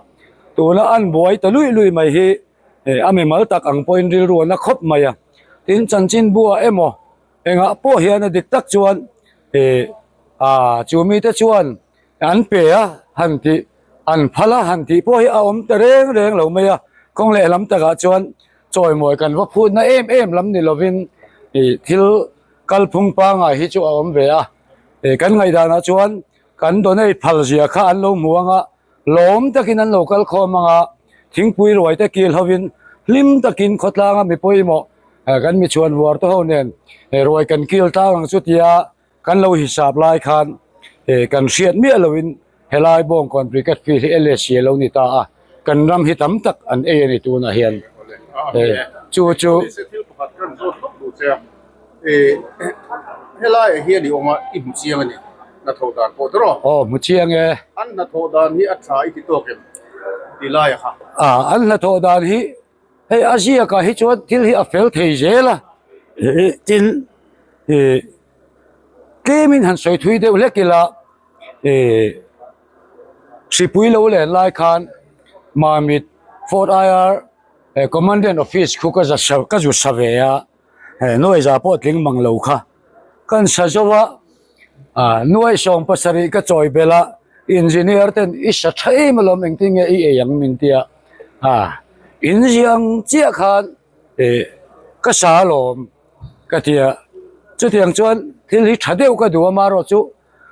tuna an buai ta luih luih mai hi a mimal tak ang pawhin rilru a na khawp mai a, tin chanchin buah emaw engah pawh hian a dik tak chuan ih ah chu mite chuan an pe a han tih. An phal a han tih pawh hi a awm ta reng reng lo mai a, kawng lehlam takah chuan chawimawi kan va phutna em em lam ni lovin ih thil kalphung pangngai hi chu a awm ve a, ih kan ngaihdanah chuan kan donate phal zia kha an lo hmu ang a, lawm takin an lo kal khawm ang a, thingpui ruai te kil hovin hlim takin khawtlanga mi pawimawh kan mi chhuan vuar te ho nen ruai kan kil tlang ang chu tia Kan lo hisap lai khan kan hriat miah loin helai Bawngkawn Brigade Field hi LSC a lo ni ta a, kan ram hi tam tak an ei a ni tunah hian. Chu chu. Thil pakhat kan zawt lawk duh che a, helaiah hian i awm a, i hmu chiang a ni, hnathawh dan pawh tawrh aw? Aw, hmu chiang e. An hnathawh dan hi a tha i ti tawk em ti laiah kha? An hnathawh dan hi Hei a ziakah hi chuan thil hi a fel thei zel a, tin ih tlemin han sawi thui deuh hlek ila ih hripui lo len lai khan Mamit Fort IR Commandant Office khu ka za ka zu sa ve a, nuai za pawh tling mang lo kha kan sa zo a. Ah nuai 70 ka chawi belh a, engineer ten i sa tha em alawm engtin nge i ei ang min tia, ah in ziang chiah khan eh ka sa alawm ka tia, chutiang chuan thil hi tha deuh ka duh a marawh chu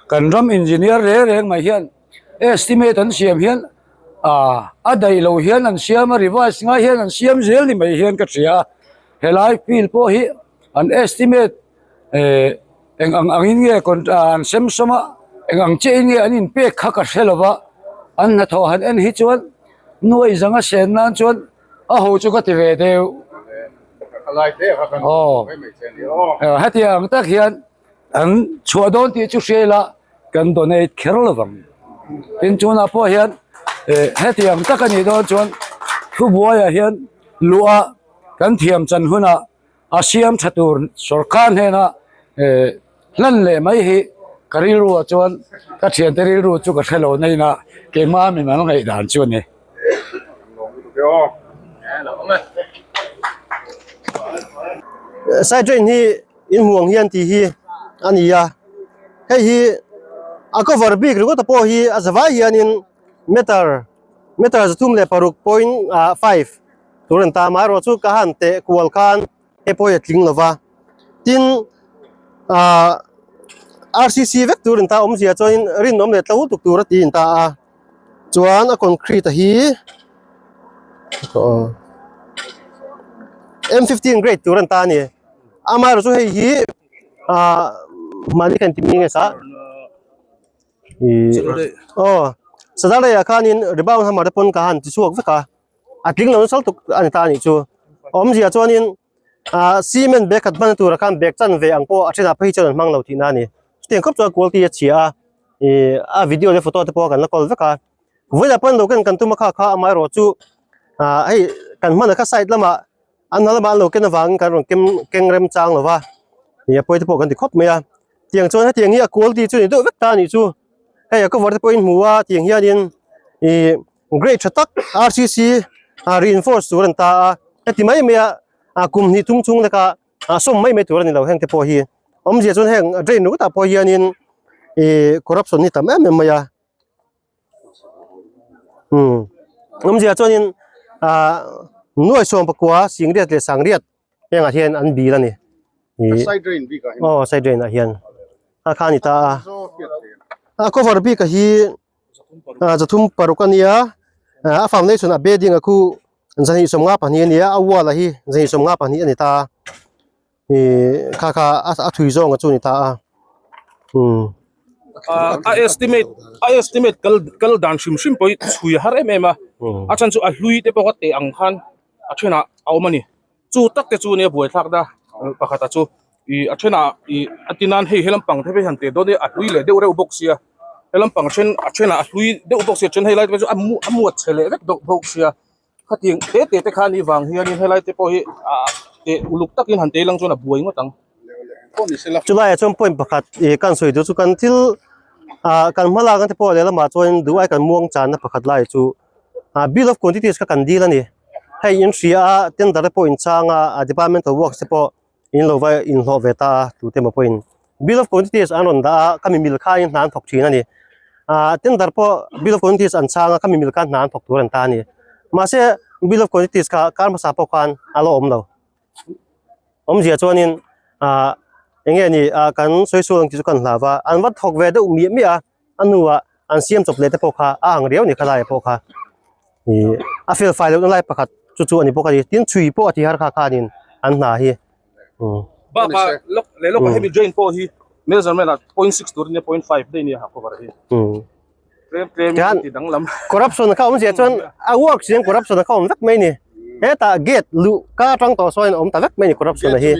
kan ram engineer reng reng mai hian estimate an siam hian ah a daih lo hian an siam a revise ngai hian an siam zel ni mai hian ka hria a, helai field pawh hi an estimate eh eng ang angin nge an sem sawm a eng ang chiahin nge an inpek kha ka hre lo va an hnathawh han en hi chuan nuai zanga sen nan chuan a ho chu ka ti ve deuh aw hetiang ang tak hian an chhuah dawn tih chu hria ila kan donate kher lo vang tin chunah pawh hian eh hetiang tak a nih dawn chuan thubuaiah hian luh a kan thiam chan hunah. A siam tha tur sorkar hnena hlan leh mai hi ka rilruah chuan ka thiante rilru chu ka hre lo nain a keimah min an ngaihdan chu a ni. Side drain hi in hmuh ang hian tih hi a ni a, hei hi a cover bik ringawt pawh hi a zavai hianin meter meter 36 point 5 Tur an ta amaherawh chu ka han teh kual khan hei pawh hi a tling lova tin ahh rcc vek tur an ta awmzia chuanin rinawm leh tlo tuk tur a ti in ta a chuan a concrete a hi m 15 grade tur an ta a ni amaherawh chu hei hi ahh mahni khan ti mi nge sa ih aw sadar lei ah khanin rebound hammer te pawn ka han ti chhuak vek a. a tling lo nasa lutuk a ni ta a nih chu awmzia chuanin ah cement bag khat hman turah khan bag chanve ang pawh a thenah phei hi chuan an hmang lo tihna a ni chutiang khawp chuan quality a chhia a ih a video leh photo te pawh kan la kawl vek a vawilah pawn lo ken kan tum a kha kha amaherawh chu ah hei kan hman a kha side lamah an hna lamah an lo ken avangin kan rawn kem keng rem chang lo va ih a pawi te pawh kan ti khawp mai a tiang chuan hetiang hi a quality chu a ni deuh vek ta a nih chu hei a cover te pawhin hmu a tiang hianin ih. Grade tha tak RCC ah reinforce tur an ta a heti mai mai a ah kum hnih thum chhung leka ah sawm mai mai tur a ni lo heng te pawh hi awmzia chuan heng drain ringawt ah pawh hianin ih corruption hi tam em em mai a umm awmzia chuanin ah nuai 19 singriat leh sangriat hengah hian an bil a ni ih aw side drain ah hian a kha a ni ta a a cover bik a hi. 36 a nia a foundation a building a khu 252 a nia a wall a hi 252 a ni ta a ih kha kha a thui zawng a chu a ni ta a umm. A estimate a estimate kal kal dan hrim hrim pawh hi chhui a har em em a a chhan chu a hlui te pawh kha teh ang khan a thenah a awm a ni. Chu tak te chu nia buaithlak na pakhat a chu ih a thenah ih a ti nan hei he lampang te phei han teh dawn hi a hlui leh deuh reuh bawk sia he lampang then a thenah a hlui deuh bawk sia then helai te phei chu a mu a muat chhe leh vek deuh bawk sia khatiang te te te khan nih vang hianin helai te pawh hi ah teh uluk takin han tei lang chuan a buai ngawt ang. Chulaiah chuan point pakhat ih kan sawi duh chu kan thil ah kan hma lak na te pawh lehlamah chuan duh ai kan muang channa pakhat lai chu ah bill of quantities kha kan dil a ni. Hei in hria a tender te pawh in chang a a department of works te pawh in lo va inhlawh ve ta a tute emaw pawhin bill of quantities an rawn dah a ka mi mil khain hna an thawk thin a ni. Ah tender pawh bill of quantities an chhang a khami mil khan hna an thawk tur an ta a ni. Mahse bill of quantities kha kar hmasa pawh khan a la awm lo. Awmzia chuanin ah eng nge ni ah kan sawi sual ang tih chu kan hlau va, an va thawk ve deuh miah miah a, a hnuah an siam chawp leh te pawh kha a ang riau a ni khalai ah pawh kha. Ih a fel fai lohna lai pakhat chu chu a ni bawk a ni. Tin chhui pawh a ti har kha khanin an hna hi. Bakah lawk leh lawkah hemi drain pawh hi measurement ah 0.6 tur ania 0.5 daih ania ha cover hi. Tlem tlem in ti danglam. Corruption kha awm zia chuan a work siam corruption kha awm vek mai ni. Hetah gate luh ka atang tawh sawn awm ta vek mai ni corruption a hi.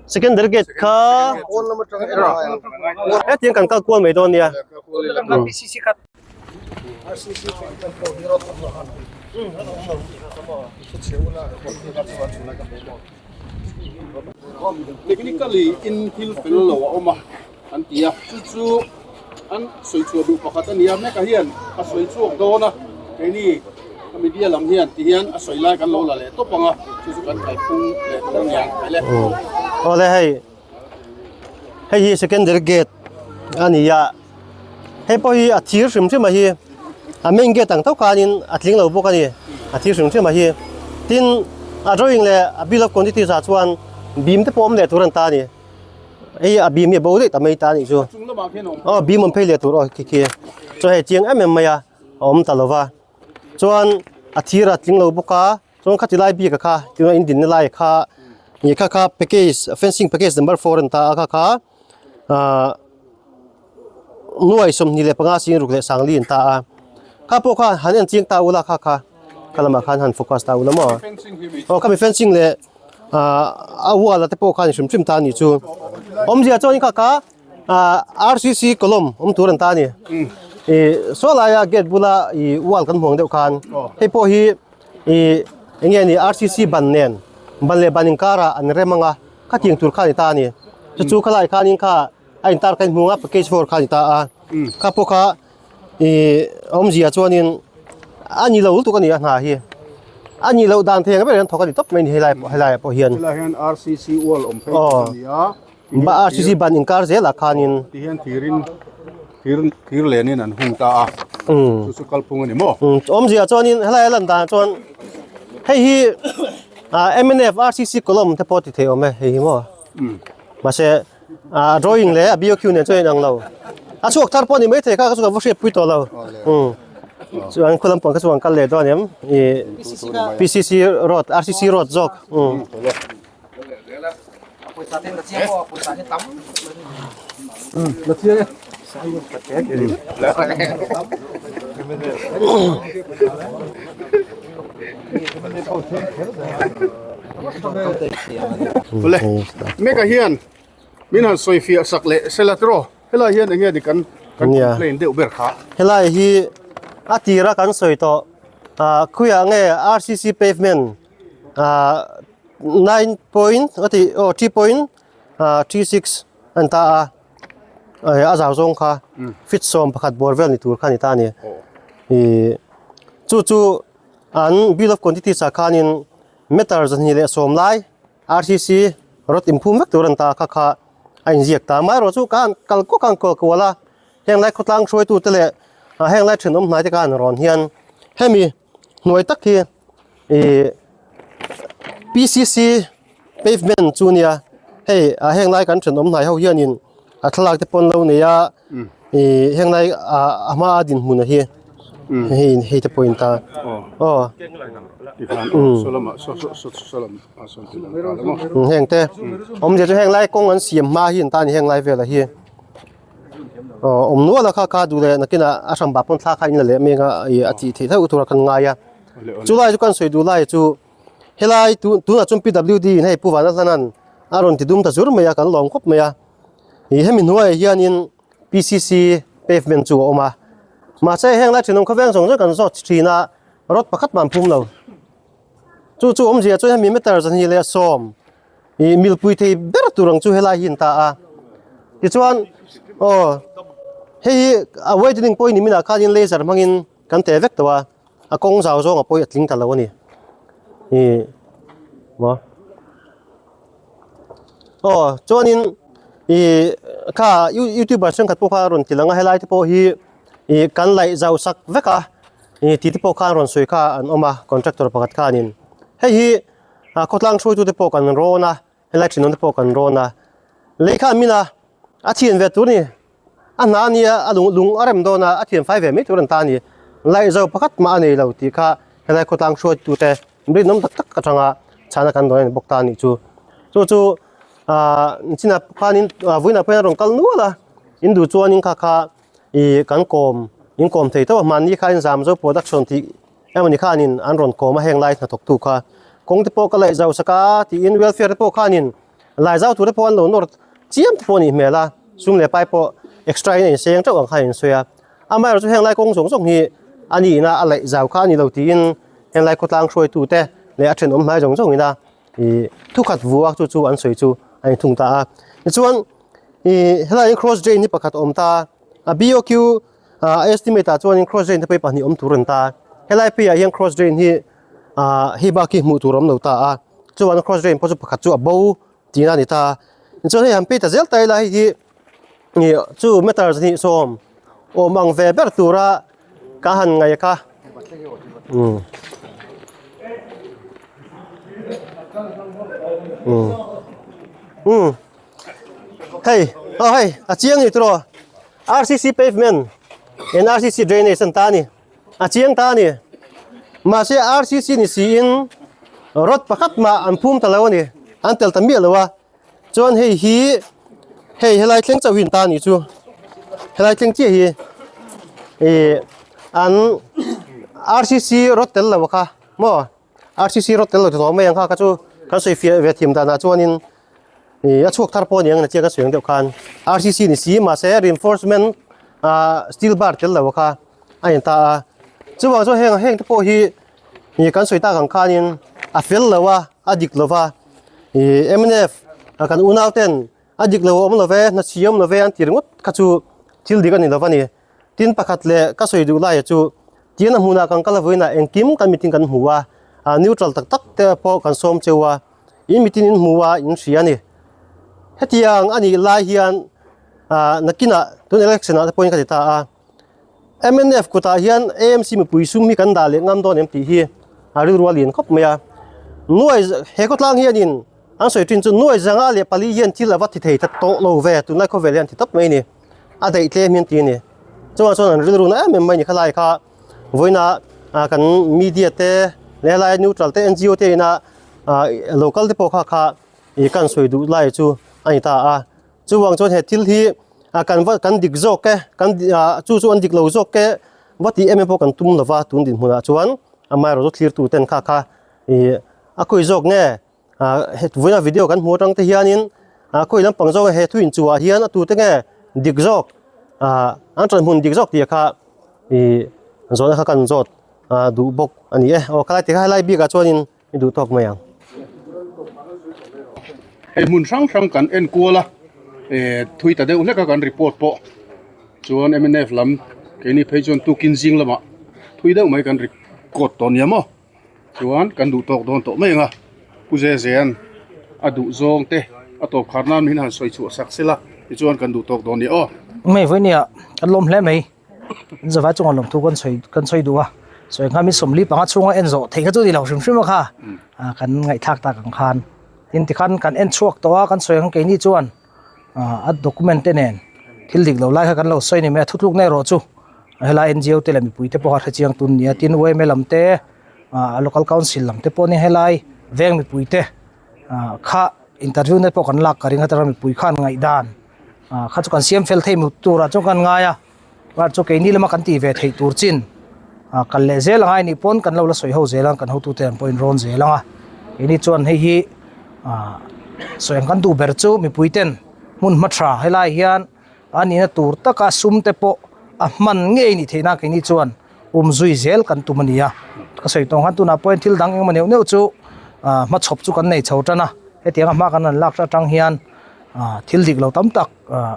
Secondary gate kha hetiang kan kal kual mai dawn nia. Technically in thil fel lo a awm a an ti a, chu chu an sawi chhuah duh pakhat a ni a, Meka hian a sawi chhuak dawn a, keini a media lam hian ti hian a sawi lai kan lo la leh tawp ang a, chu chu kan kalphung leh tur a ni ang hmel e. Awle hei. Hei hi secondary gate a ni a hei pawh hi a thir hrim hrim a hi a main gate ang tho khanin a tling lo bawk a ni a thir hrim hrim a hi tin a drawing leh a bill of quantities ah chuan beam te pawh awm leh tur an ta a ni hei a beam hi a bo daih ta mai ta a nih chu aw beam awm phei leh tur aw khi khi chuan hei chiang em em mai a a awm ta lo va chuan a thir a tling lo bawk a. Chuan khati lai bik a kha tuna in dinna lai kha ih kha kha package fencing package number four an ta a kha kha ahh nuai 25 sing ruk leh sangli an ta a kha pawh kha han en chiang ta ula kha kha kha lamah khan han focus ta ula maw aw khami fencing leh ahh a wall a te pawh khan hrim hrim ta a nih chu awmzia chuan kha kha ahh R C C column awm tur an ta a ni ih saw laia gate bula ih wall kan hmuh ang deuh khan hei pawh hi. Ih eng nge ni RCC ban nen ban leh ban inkarah an rem ang a khatiang tur kha a ni ta a ni chu chu khalai khanin kha a intar kha a inhmung a package four kha a ni ta a kha pawh kha ih awmzia chuanin a ni lo lutuk a ni a hna hi a nih loh dan thei ang ber hian thawk a ni tawp mai a ni helai helai ah pawh hian helai hian RCC wall awm phei tur a ni a. Ba RCC ban inkar zelah khanin. Ti hian thirin thir thir lenin an hung ta a. Chu chu kalphung a ni maw? Awmzia chuanin helai a lan dan chuan hei hi MNF RCC column te pawh ti thei awm e hei hi maw? Mahse a drawing leh a BOQ nen chuan a inang lo. A chhuak thar pawh a ni maithei kha ka chu ka va hriatpui tawh lo. Chuan khaw lampang kha chu an kal leh dawn em? PCC road RCC road zawk. Awle meka hian min han sawi fiah sak leh sela tiraw helai hian enge ni kan kan complain deuh ber kha helai hi a tira kan sawi tawh ah khuiah nge RCC pavement ah 9 point a tih aw 3 point ah 36 an ta a eh a zau zawng kha feet 11 bawr vel ni tur kha a ni ta a ni ih chu chu an bill of quantities ah khanin meter 210 lai RCC rod inphum vek tur an ta kha kha a inziak ta amaherawh chu ka han kal kawk a han kual kual a heng lai khawtlang hruaitu te leh heng lai thenawm hnai te khan rawn hian hemi hnuai tak hi ih PCC pavement chu nia hei ah heng lai kan thenawm hnai ho hianin a thlalak te pawh an lo nei a ih heng lai ah a hma a dinhmun a hi hei hei te pawh in ta aw heng te awmzia chu heng lai kawng an siam hma hi an ta a ni heng lai velah hi. Aw awm nual a kha kha duh leh nakinah a hran bah pawn thla kha in la leh mek a ih a tih theih theuh tura kan ngai a chulai chu kan sawi duh lai chu helai tun tunah chuan PWD in hei Pu Vanlalhlanan a rawn ti dum ta zur mai a kan lawm khawp mai a ih hemi hnuaiah hianin PCC pavement chu a awm a mahse heng lai thenawm khawveng zawng zawng kan zawt thin a road pakhat mah an phum lo chu chu awmzia chuan hemi meter 210 Ih milpui thei ber tur ang chu helai hi an ta a tichuan aw hei hi a wedding pawh hi nimin ah khanin laser hmangin kan teh vek tawh a a kawng zau zawng a pawi a tling ta lo a ni ih maw aw chuanin. Ih kha youtuber thenkhat pawh kha a rawn ti lang a helai te pawh hi ih kan laih zau sak vek a ih tih te pawh khan rawn sawi kha an awm a contractor pakhat khanin hei hi ah khawtlang hruaitu te pawh kan rawn a helai thenawm te pawh kan rawn a lei kha an min a a thian ve tur a ni a hna a nia a lung lung a rem dawn a a thian fai ve mai tur an ta a ni laih zau pakhat mah a nei lo tih kha helai khawtlang hruaitu te rinawm tak tak atanga chhana kan dawn a ni bawk ta a nih chu chu chu ahh chinah khanin ah vawiinah pawh hian a rawn kal nual a in duh chuanin kha kha ih kan kawm in kawm thei tawp a mahni kha in zam zo production tih emawni khanin an rawn kawm a heng lai hnathawk tu kha kawng te pawh ka laih zau sak a tiin welfare te pawh khanin lai zau tur te pawh an lo nawr chiam te pawh a nih hmel a sum leh pai pawh extra in a inseng teuh ang kha a insawi a amaherawhchu heng lai kawng zawng zawng hi a nihna a laih zau kha a ni lo tiin heng lai khawtlang hruaitu te leh a thenawm hnai zawng zawng ina ih thu khat vu a chu chu an sawi chu a in thung ta a tichuan ih helai hian cross drain hi pakhat a awm ta a BOQ ah estimate ah chuanin cross drain te pawh hi pahnih awm tur a ni ta helai pheiah hian cross drain hi ah hei bak hi hmuh tur a awm lo ta a chuan cross drain pawh chu pakhat chu a bo tihna a ni ta tichuan hei han phei ta zel ta ila hei hi ih chu meter 2 awm ang ve ber tura ka han ngaih kha umm umm umm hei aw hei a chiang ni tiraw R_C_C pavement and R_C_C drainage an ta a ni a chiang ta a ni mahse R_C_C ni siin rod pakhat mah an phum ta lo a ni an tel ta miah lo a. Chuan hei hi hei helai thleng chauh hi an ta a nih chu helai thleng chiah hi ih an R_C_C rawt tel lo kha maw R_C_C rawt tel lo ti tawh mai ang kha kha chu kan sawi fiah ve thiam danah chuanin ih a chhuak thar pawh a ni ang chiang ka sawi ang deuh khan R_C_C ni si mahse reinforcement ah steel bar tel lo kha a in ta a chuvang chuan heng heng te pawh hi ih kan sawi tak ang khanin a fel lo a a dik lo va ih mnf ah kan unau ten a dik lo a awm lo ve hna chhi a awm lo ve an ti ringawt kha chu thil dik a ni lo va ni tin pakhat leh ka sawi duh lai chu tin a hmunah kan kal vawiinah engkim kan mitin kan hmu a ah neutral tak tak te pawh kan sawm cheu a in mitin in hmu a in hria a ni hetiang a nih lai hian ah nakinah tun election ah te pawhin ka ti ta a. Mnf kutah hian AMC mipui sum hi kan dah leh ngam dawn em tih hi a rilru a lian khawp mai a. Nuai he khawtlang hianin an sawi thin chu nuai zanga leh pali hian thil a va ti thei ta tawh lo ve tunlai khawvel hian ti tawp mai a ni. A daih tlem hian ti a ni. Chuvang chuan an rilru na em em mai a ni khalai kha vawiina kan media te leh helai neutral te NGO te ina local te pawh kha kha ih kan sawi duh lai chu a ni ta a. Chuvang chuan he thil hi ah kan va kan dik zawk e kan ah chu chu an dik lo zawk e va tih em em pawh kan tum lova tun dinhmunah chuan amaherawhchu thlirtu ten kha kha ih a khawi zawk nge ah he vawiina video kan hmuh atang te hianin ah khawi lampang zawk he thu inchuhah hian a tute nge dik zawk ah an ṭan hmun dik zawk tih kha ih zawhna kha kan zawt ah duh bawk a ni e aw khalai tikha helai bikah chuanin. I duh tawk mai ang. Hei hmun hrang hrang kan en kual a, eh thui ta deuh hlek a kan report pawh chuan mnf lam keini phei chuan tukin zing lamah thui deuh mai kan record tawh nia maw chuan kan duh tawk dawn tawh mai ang a Pu Zezean a duh zawng te a tawp khar nan min han sawi chhuah sak sela tichuan kan duh tawk dawn nia aw. Mai vawinia kan lawm hle mai. Zavai chungah lawmthu kan sawi kan sawi duh a sawi kha mi sawmli panga chhunga en zawh theih kha chu ni lo hrim hrim a kha ah kan ngaihthlak tak ang khan tin tikhan kan en chhuak tawh a kan sawi ang keini chuan ah a document te nen thil dik lo lai kha kan lo sawi ni mai a thutlukna erawh chu helai N_G_O te leh mipui te pawh a hrechiang tun nia tin U_M_A lam te ah local council lam te pawh ni helai veng mipui te ah kha interview na pawh kan lak ka ring a tara mipui khan ngaihdan ah kha chu kan siam fel thei mut turah chuan kan ngai a var chu keini lama kan tih ve theih tur chin ah kal leh zel angai nih pawn kan lo la sawi ho zel ang kan hotute an pawhin rawn zel ang a keini chuan hei hi ah sawi ang kan duh ber chu mipui ten hmun hma tha helai hian a nihna tur taka sum te pawh a hman ngei nih theih nan keini chuan um zui zel kan tum a ni a ka sawi tawng khan tunah pawhin thil dang engemaw neuh neuh chu ah hmachhawp chu kan nei chho tan a hetianga hma kan han lak atang hian ah thil dik lo tam tak ah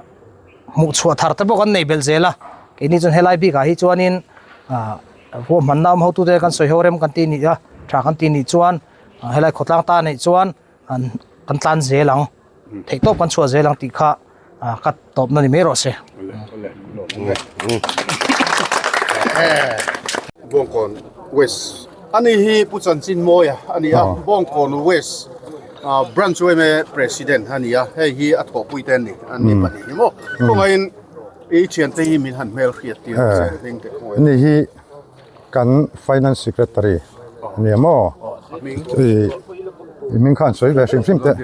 hmuh chhuah thar te pawh kan nei belh zel a keini chuan helai bikah hi chuanin ah ruahmanna awm hotute kan sawi ho rem kan tih nih a tha kan tih nih chuan helai khawtlang ta neih chuan an kan tlan zel ang theihtawp kan chhuah zel ang tih kha. Ka tawpna ni mai rawh se. Bawngkawn West ani hi Pu Chanchin Mawia a ni a, Bawngkawn West Branch yma President a ni a, hei hi a thawhpui te a ni, an ni pahnih hi maw. Khawngaihin i thiante hi min han hmel hriat tir che hling teh khawngaih. Ani hi Kan Finance Secretary a nia maw? I hming khan sawi ve hrim hrim teh.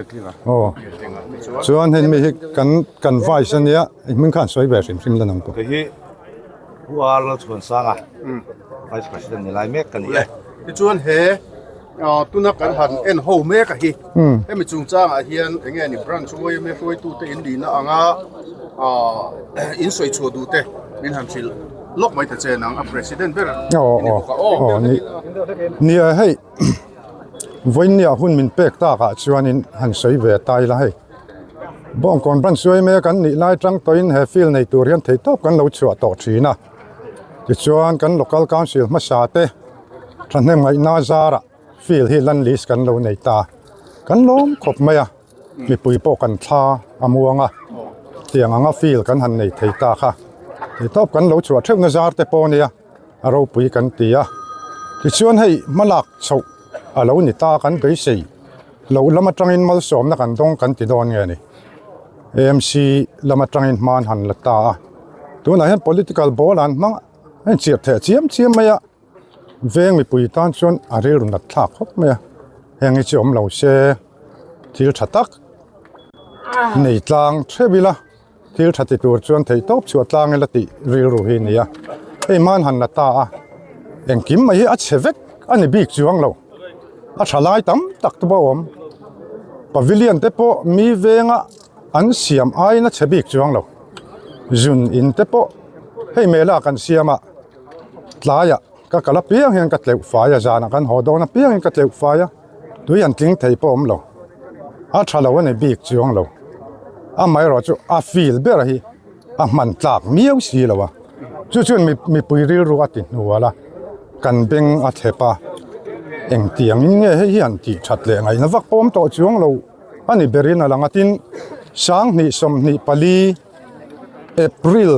Aw. Chuan hei mi hi kan kan Vice a nia, i hming khan sawi ve hrim hrim la nang pawh. Kei hi Pu R Lalchhuansanga, Vice President ni lai mek ka ni e. Tichuan he tuna kan han en ho mek a hi, hemi chungchangah hian eng nge ni branch yma hruaitute in nihna anga in sawi chhuah duh te min han hrilh lawk mai ta che nang a president ber i ni bawk a aw. Ni a hei vawinia hun min pek takah chuanin han sawi ve ta ila hei Bawngkawn branch yma kan nih lai tang tawhin he field nei tur hian theihtawp kan lo chhuah tawh thin a. Tichuan kan local council hmasa te thahnem ngaihna zarah field hi land list kan lo nei ta. Kan lawm khawp mai a, mipui pawh kan thla a muang a, tiang anga field kan han nei thei ta kha. Titawp kan lo chhuah theuhna zar te pawh nia a ropui kan ti a. Tichuan hei hmalak chhoh a lo ni ta kan beisei loh lam atangin malsawmna kan dawng kan ti dawn nge ni. AMC lam atangin hma an han la ta a, tunah hian political ball an hmang a inchirh theh chiam chiam mai a, veng mipui tan chuan a rilru nat thlak khawp mai a, heng hi chu awm lo se thil tha tak nei tlang theuh ila thil tha ti tur chuan theih tawp chhuah tlang ila tih rilru hi a ni a, hei hma an han la ta a, engkim mai hi a chhe vek a ni bik chuang lo. A tha lai tam tak te pawh a awm pavilion te pawh mi venga an siam aiin a chhe bik chuang lo zun in te pawh hei mela kan siam a tlaiah ka kal apiang hian ka tleuh fai a zanah kan haw dawn apiangin ka tleuh fai a tui an tling thei pawh a awm lo a tha lo a ni bik chuang lo amaherawh chu a feel ber hi. a hman tlak miau si lo a, chu chuan mipui rilru a ti hnual a, kan beng a thlep a, engtiangin nge hei hi han tih that leh ngaihna vak pawm tawh chuang lo a ni berin a lang a, tin 20 24 April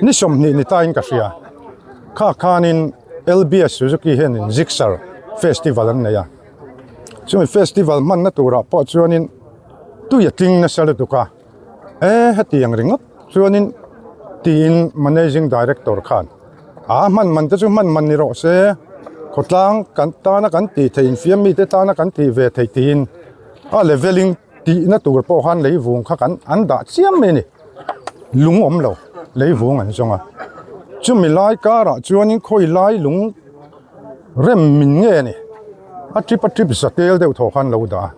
ni 20 ni tain ka hria, kha khanin LBS Suzuki hianin Gixxer Festival an nei a, chumi festival hmanna turah pawh chuanin tui a tling nasa lutuk a. E hetiang ringawt chuanin tiin managing director khan a hman man te chu hman man ni rawh se khawtlang kan tana kan tih theih infiam mite tana kan tih ve theih tiin a leveling tihna tur pawh khan lei vung kha kan an dah chiam mai a ni lung awm lo lei vung an zawng a chumi lai karah chuanin khawi lai lung rem min nge a ni a trip a trip zatel deuh thaw khan lo dah a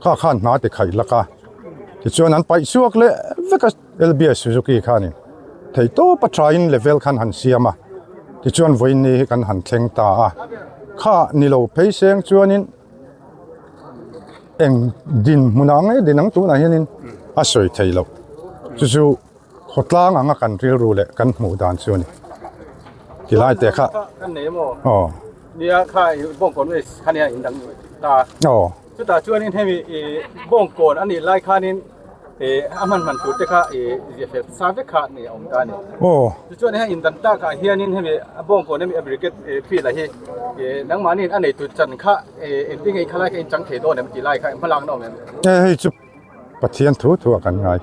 kha khan hna ti khaih lak a. Tichuan an paih chhuak leh vek a LBS Suzuki khanin thei tawp a thain level khan han siam a, tichuan vawiin hi kan han thleng ta a, kha ni lo phei seng chuanin eng dinhmunah nge din ang tunah hianin a sawi thei loh chu chu. Khawtlang anga kan rilru leh kan hmuh dan chu a ni. Tilai te kha. Kan nei maw? Aw. Nia kha bawngkawn west kha nia in dang ta. Aw. Chutah chuanin hemi i bawngkawn a nih lai khanin i a hman hman tur te kha i ziah fel sa vek kha ni a awm ta a ni. Aw. Tichuan heng in dan takah hianin hemi a bawngkawn hemi a brigade field ah hi i nangmahniin a neitu chan kha i engtin nge in khalai kha in chang thei dawn em tih lai kha hmalakna awm em? E hei chu Pathian thu thu a kan ngai.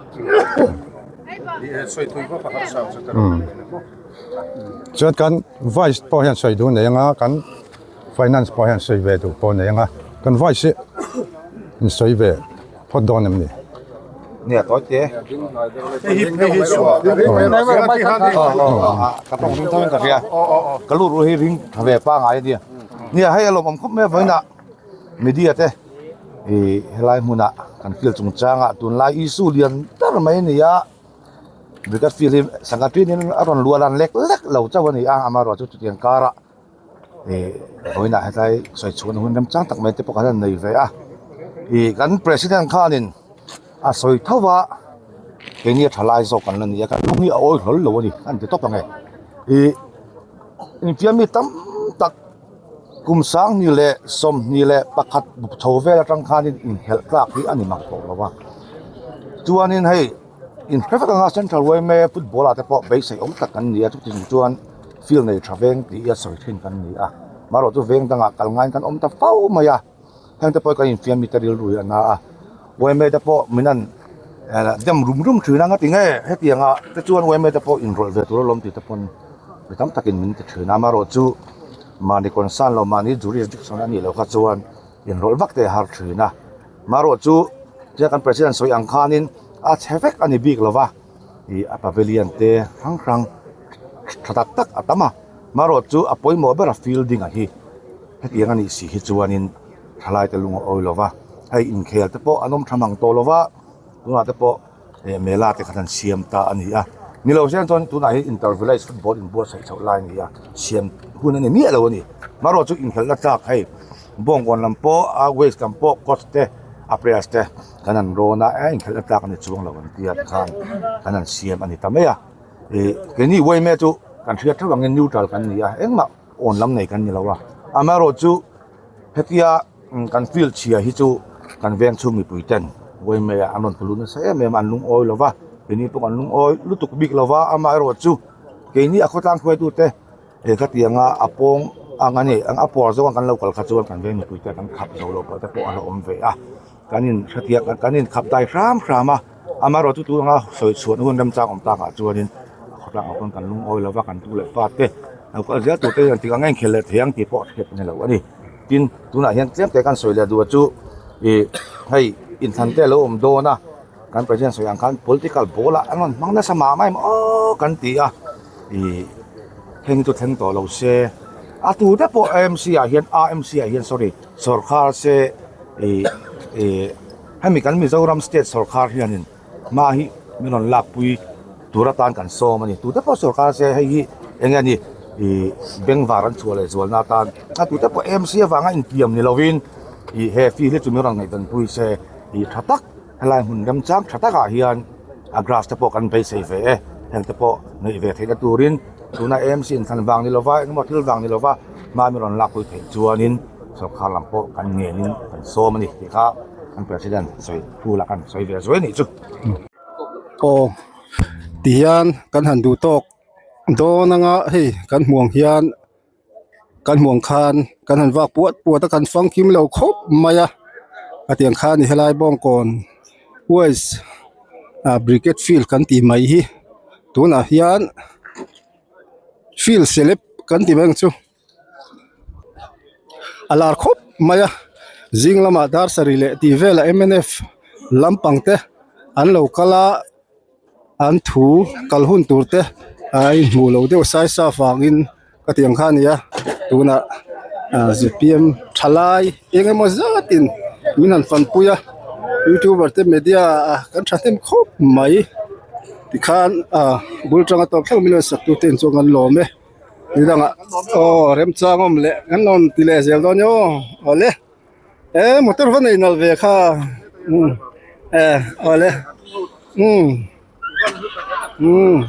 Chuan kan vice pawh hian sawi duh nei anga kan finance pawh hian sawi ve duh pawh nei anga kan vice hi in sawi ve phawt dawn em ni? Nia tawi te. Ka tawng ring tawng in ka hria. Ka lut ru hi ring tha ve pangai a nia. Nia hei a lawmawm khawp mai a vawiinah media te ih helai hmunah kan field chungchangah tunlai issue lian ber mai a ni a brigade field hi sangha tinin a rawn luah lan lek lek lo chauh a ni a amaherawh chu chutiang karah ih vawiinah hetlai sawi chhuahna hun remchang tak mai te pawh kan han nei ve a ih kan president khanin a sawi tho va keini a tha lai zawk kan la ni a kan lung hi a awi hlawl lo a ni an ti tawp ang e ih infiam mi tam tak. Kum 2021 chho vel atang khanin inhelh tlak hi a ni mang tawh lo a. Chuanin hei. Inhre vek anga Central yma football ah te pawh beisei awm tak kan ni a, chuti chung chuan field nei tha veng tih a sawi thin kan ni a, marawh chu veng dangah kal ngaiin kan awm ta fo mai a, heng te pawh hi kan infiam mite rilru hi a na a, yma te pawh min han dem rum rum thin a, ngati nge hetiang ah te chuan yma te pawh inrawlh ve tur alawm tih te pawn mi tam takin min ti thin a, marawh chu mahni concern lo mahni jurisdiction a nih loh kha chuan inrawlh vak te a har thin a. Marawh chu tia kan president sawi ang khanin a chhe vek a ni bik lo va, ih a pavilion te hrang hrang tha tak tak a tam a, marawh chu a pawimawh ber a fielding a hi hetiang a nih si hi chuanin thalai te lung a awi lo va, hei inkhel te pawh an awm tha mang tawh lo va, tunah te pawh. eh mela te khan an siam ta a ni a ni lo hian chuan tunah hian inter village football inbuatsaih chhoh lai a ni a siam hun a ni miah lo a ni marawh chu inkhelhna tlak hei bawngkawn lam pawh a waste lam pawh coach te a players te kan han rawn a eh inkhelhna tlak a ni chuang lo an tia tikhan kan han siam a ni ta mai a ih keini uaime chu kan hriat theuh angin neutral kan ni a engmah awn lam nei kan ni lo a amaherawhchu hetia. Kan field chhia hi chu kan veng chhung mipui ten Uaimei ah an rawn tlu lut nasa em em a, an lungawi lo va, keini pawh kan lungawi lutuk bik lo va, amaherawh chu keini a khawtlang hruaitu te he khatianga a pawng ang a ni a puar zawng a kan lo kal kha chuan kan veng mipui te kan khap zo lo pawh te pawh a la awm ve a, kan in hrethiam kan in khap dai hram hram a, amaherawh chu tunga sawi chhuah hun remchang awm takah chuanin a khawtlang ah pawn kan lungawi lo va, kan tu leh fa te lo kal zel tur te hian tik ang a inkhel leh thei ang tih pawh hriat a ni lo a ni. Tin, tunah hian tlem te kan sawi leh duh chu ih hei inthlan te a lo awm dawn a, kan president sawi ang khan political ball ah an rawn hmang nasa mah mah em aw kan ti a, ih heng chu thleng tawh lo se, a tu te pawh AMC ah hian AMC ah hian sorry sawrkhar se ih ih hemi kan Mizoram state sawrkhar hianin. Hma hi min rawn lakpui tur atan kan sawm a ni. Tute pawh sawrkar se hei hi eng nge ni ih bengvar an chhuah leh zualna atan a tute pawh MC avanga intiam ni lovin ih he field hi chu min rawn ngaihdanpui se ih tha tak helai hmun remchang tha takah hian a grass te pawh kan beisei ve e. Heng te pawh ngaih ve theihna turin tuna MC inthlan vang ni lova engemaw thil vang ni lova hma min rawn lakpui theih chuanin sawrkar lam pawh kan ngenin kan sawm a ni tih kha kan president sawi. Pool ah kan sawi ve zuai nih chu. Aw tihian kan han duh tawk dawn anga hei kan hmuh ang hian kan hmuh ang khan kan han vak puat puat a kan fangkim lo khawp mai a a tiang khan i helai bawngkawn waste ah brigade field kan tih mai hi tunah hian field celeb kan ti mai ang chu. A lar khawp mai a zing lamah dar sarih leh tih velah mnf lampang te an lo kal a an thu kal hun tur te a inhmuh loh deuh sai sa vangin ka tih ang kha a ni a tunah ah zpm thalai eng emaw zatin min han fanpui a youtuber te media ah kan thahnem khawp mai tikhan ah bul tanga tawp thleng min rawn sak tu te in chuan kan lawm e. Ni dangah aw remchang awm leh kan rawn ti leh zel dawn nia aw awle e motor va nei nalh ve kha umm e awle umm umm.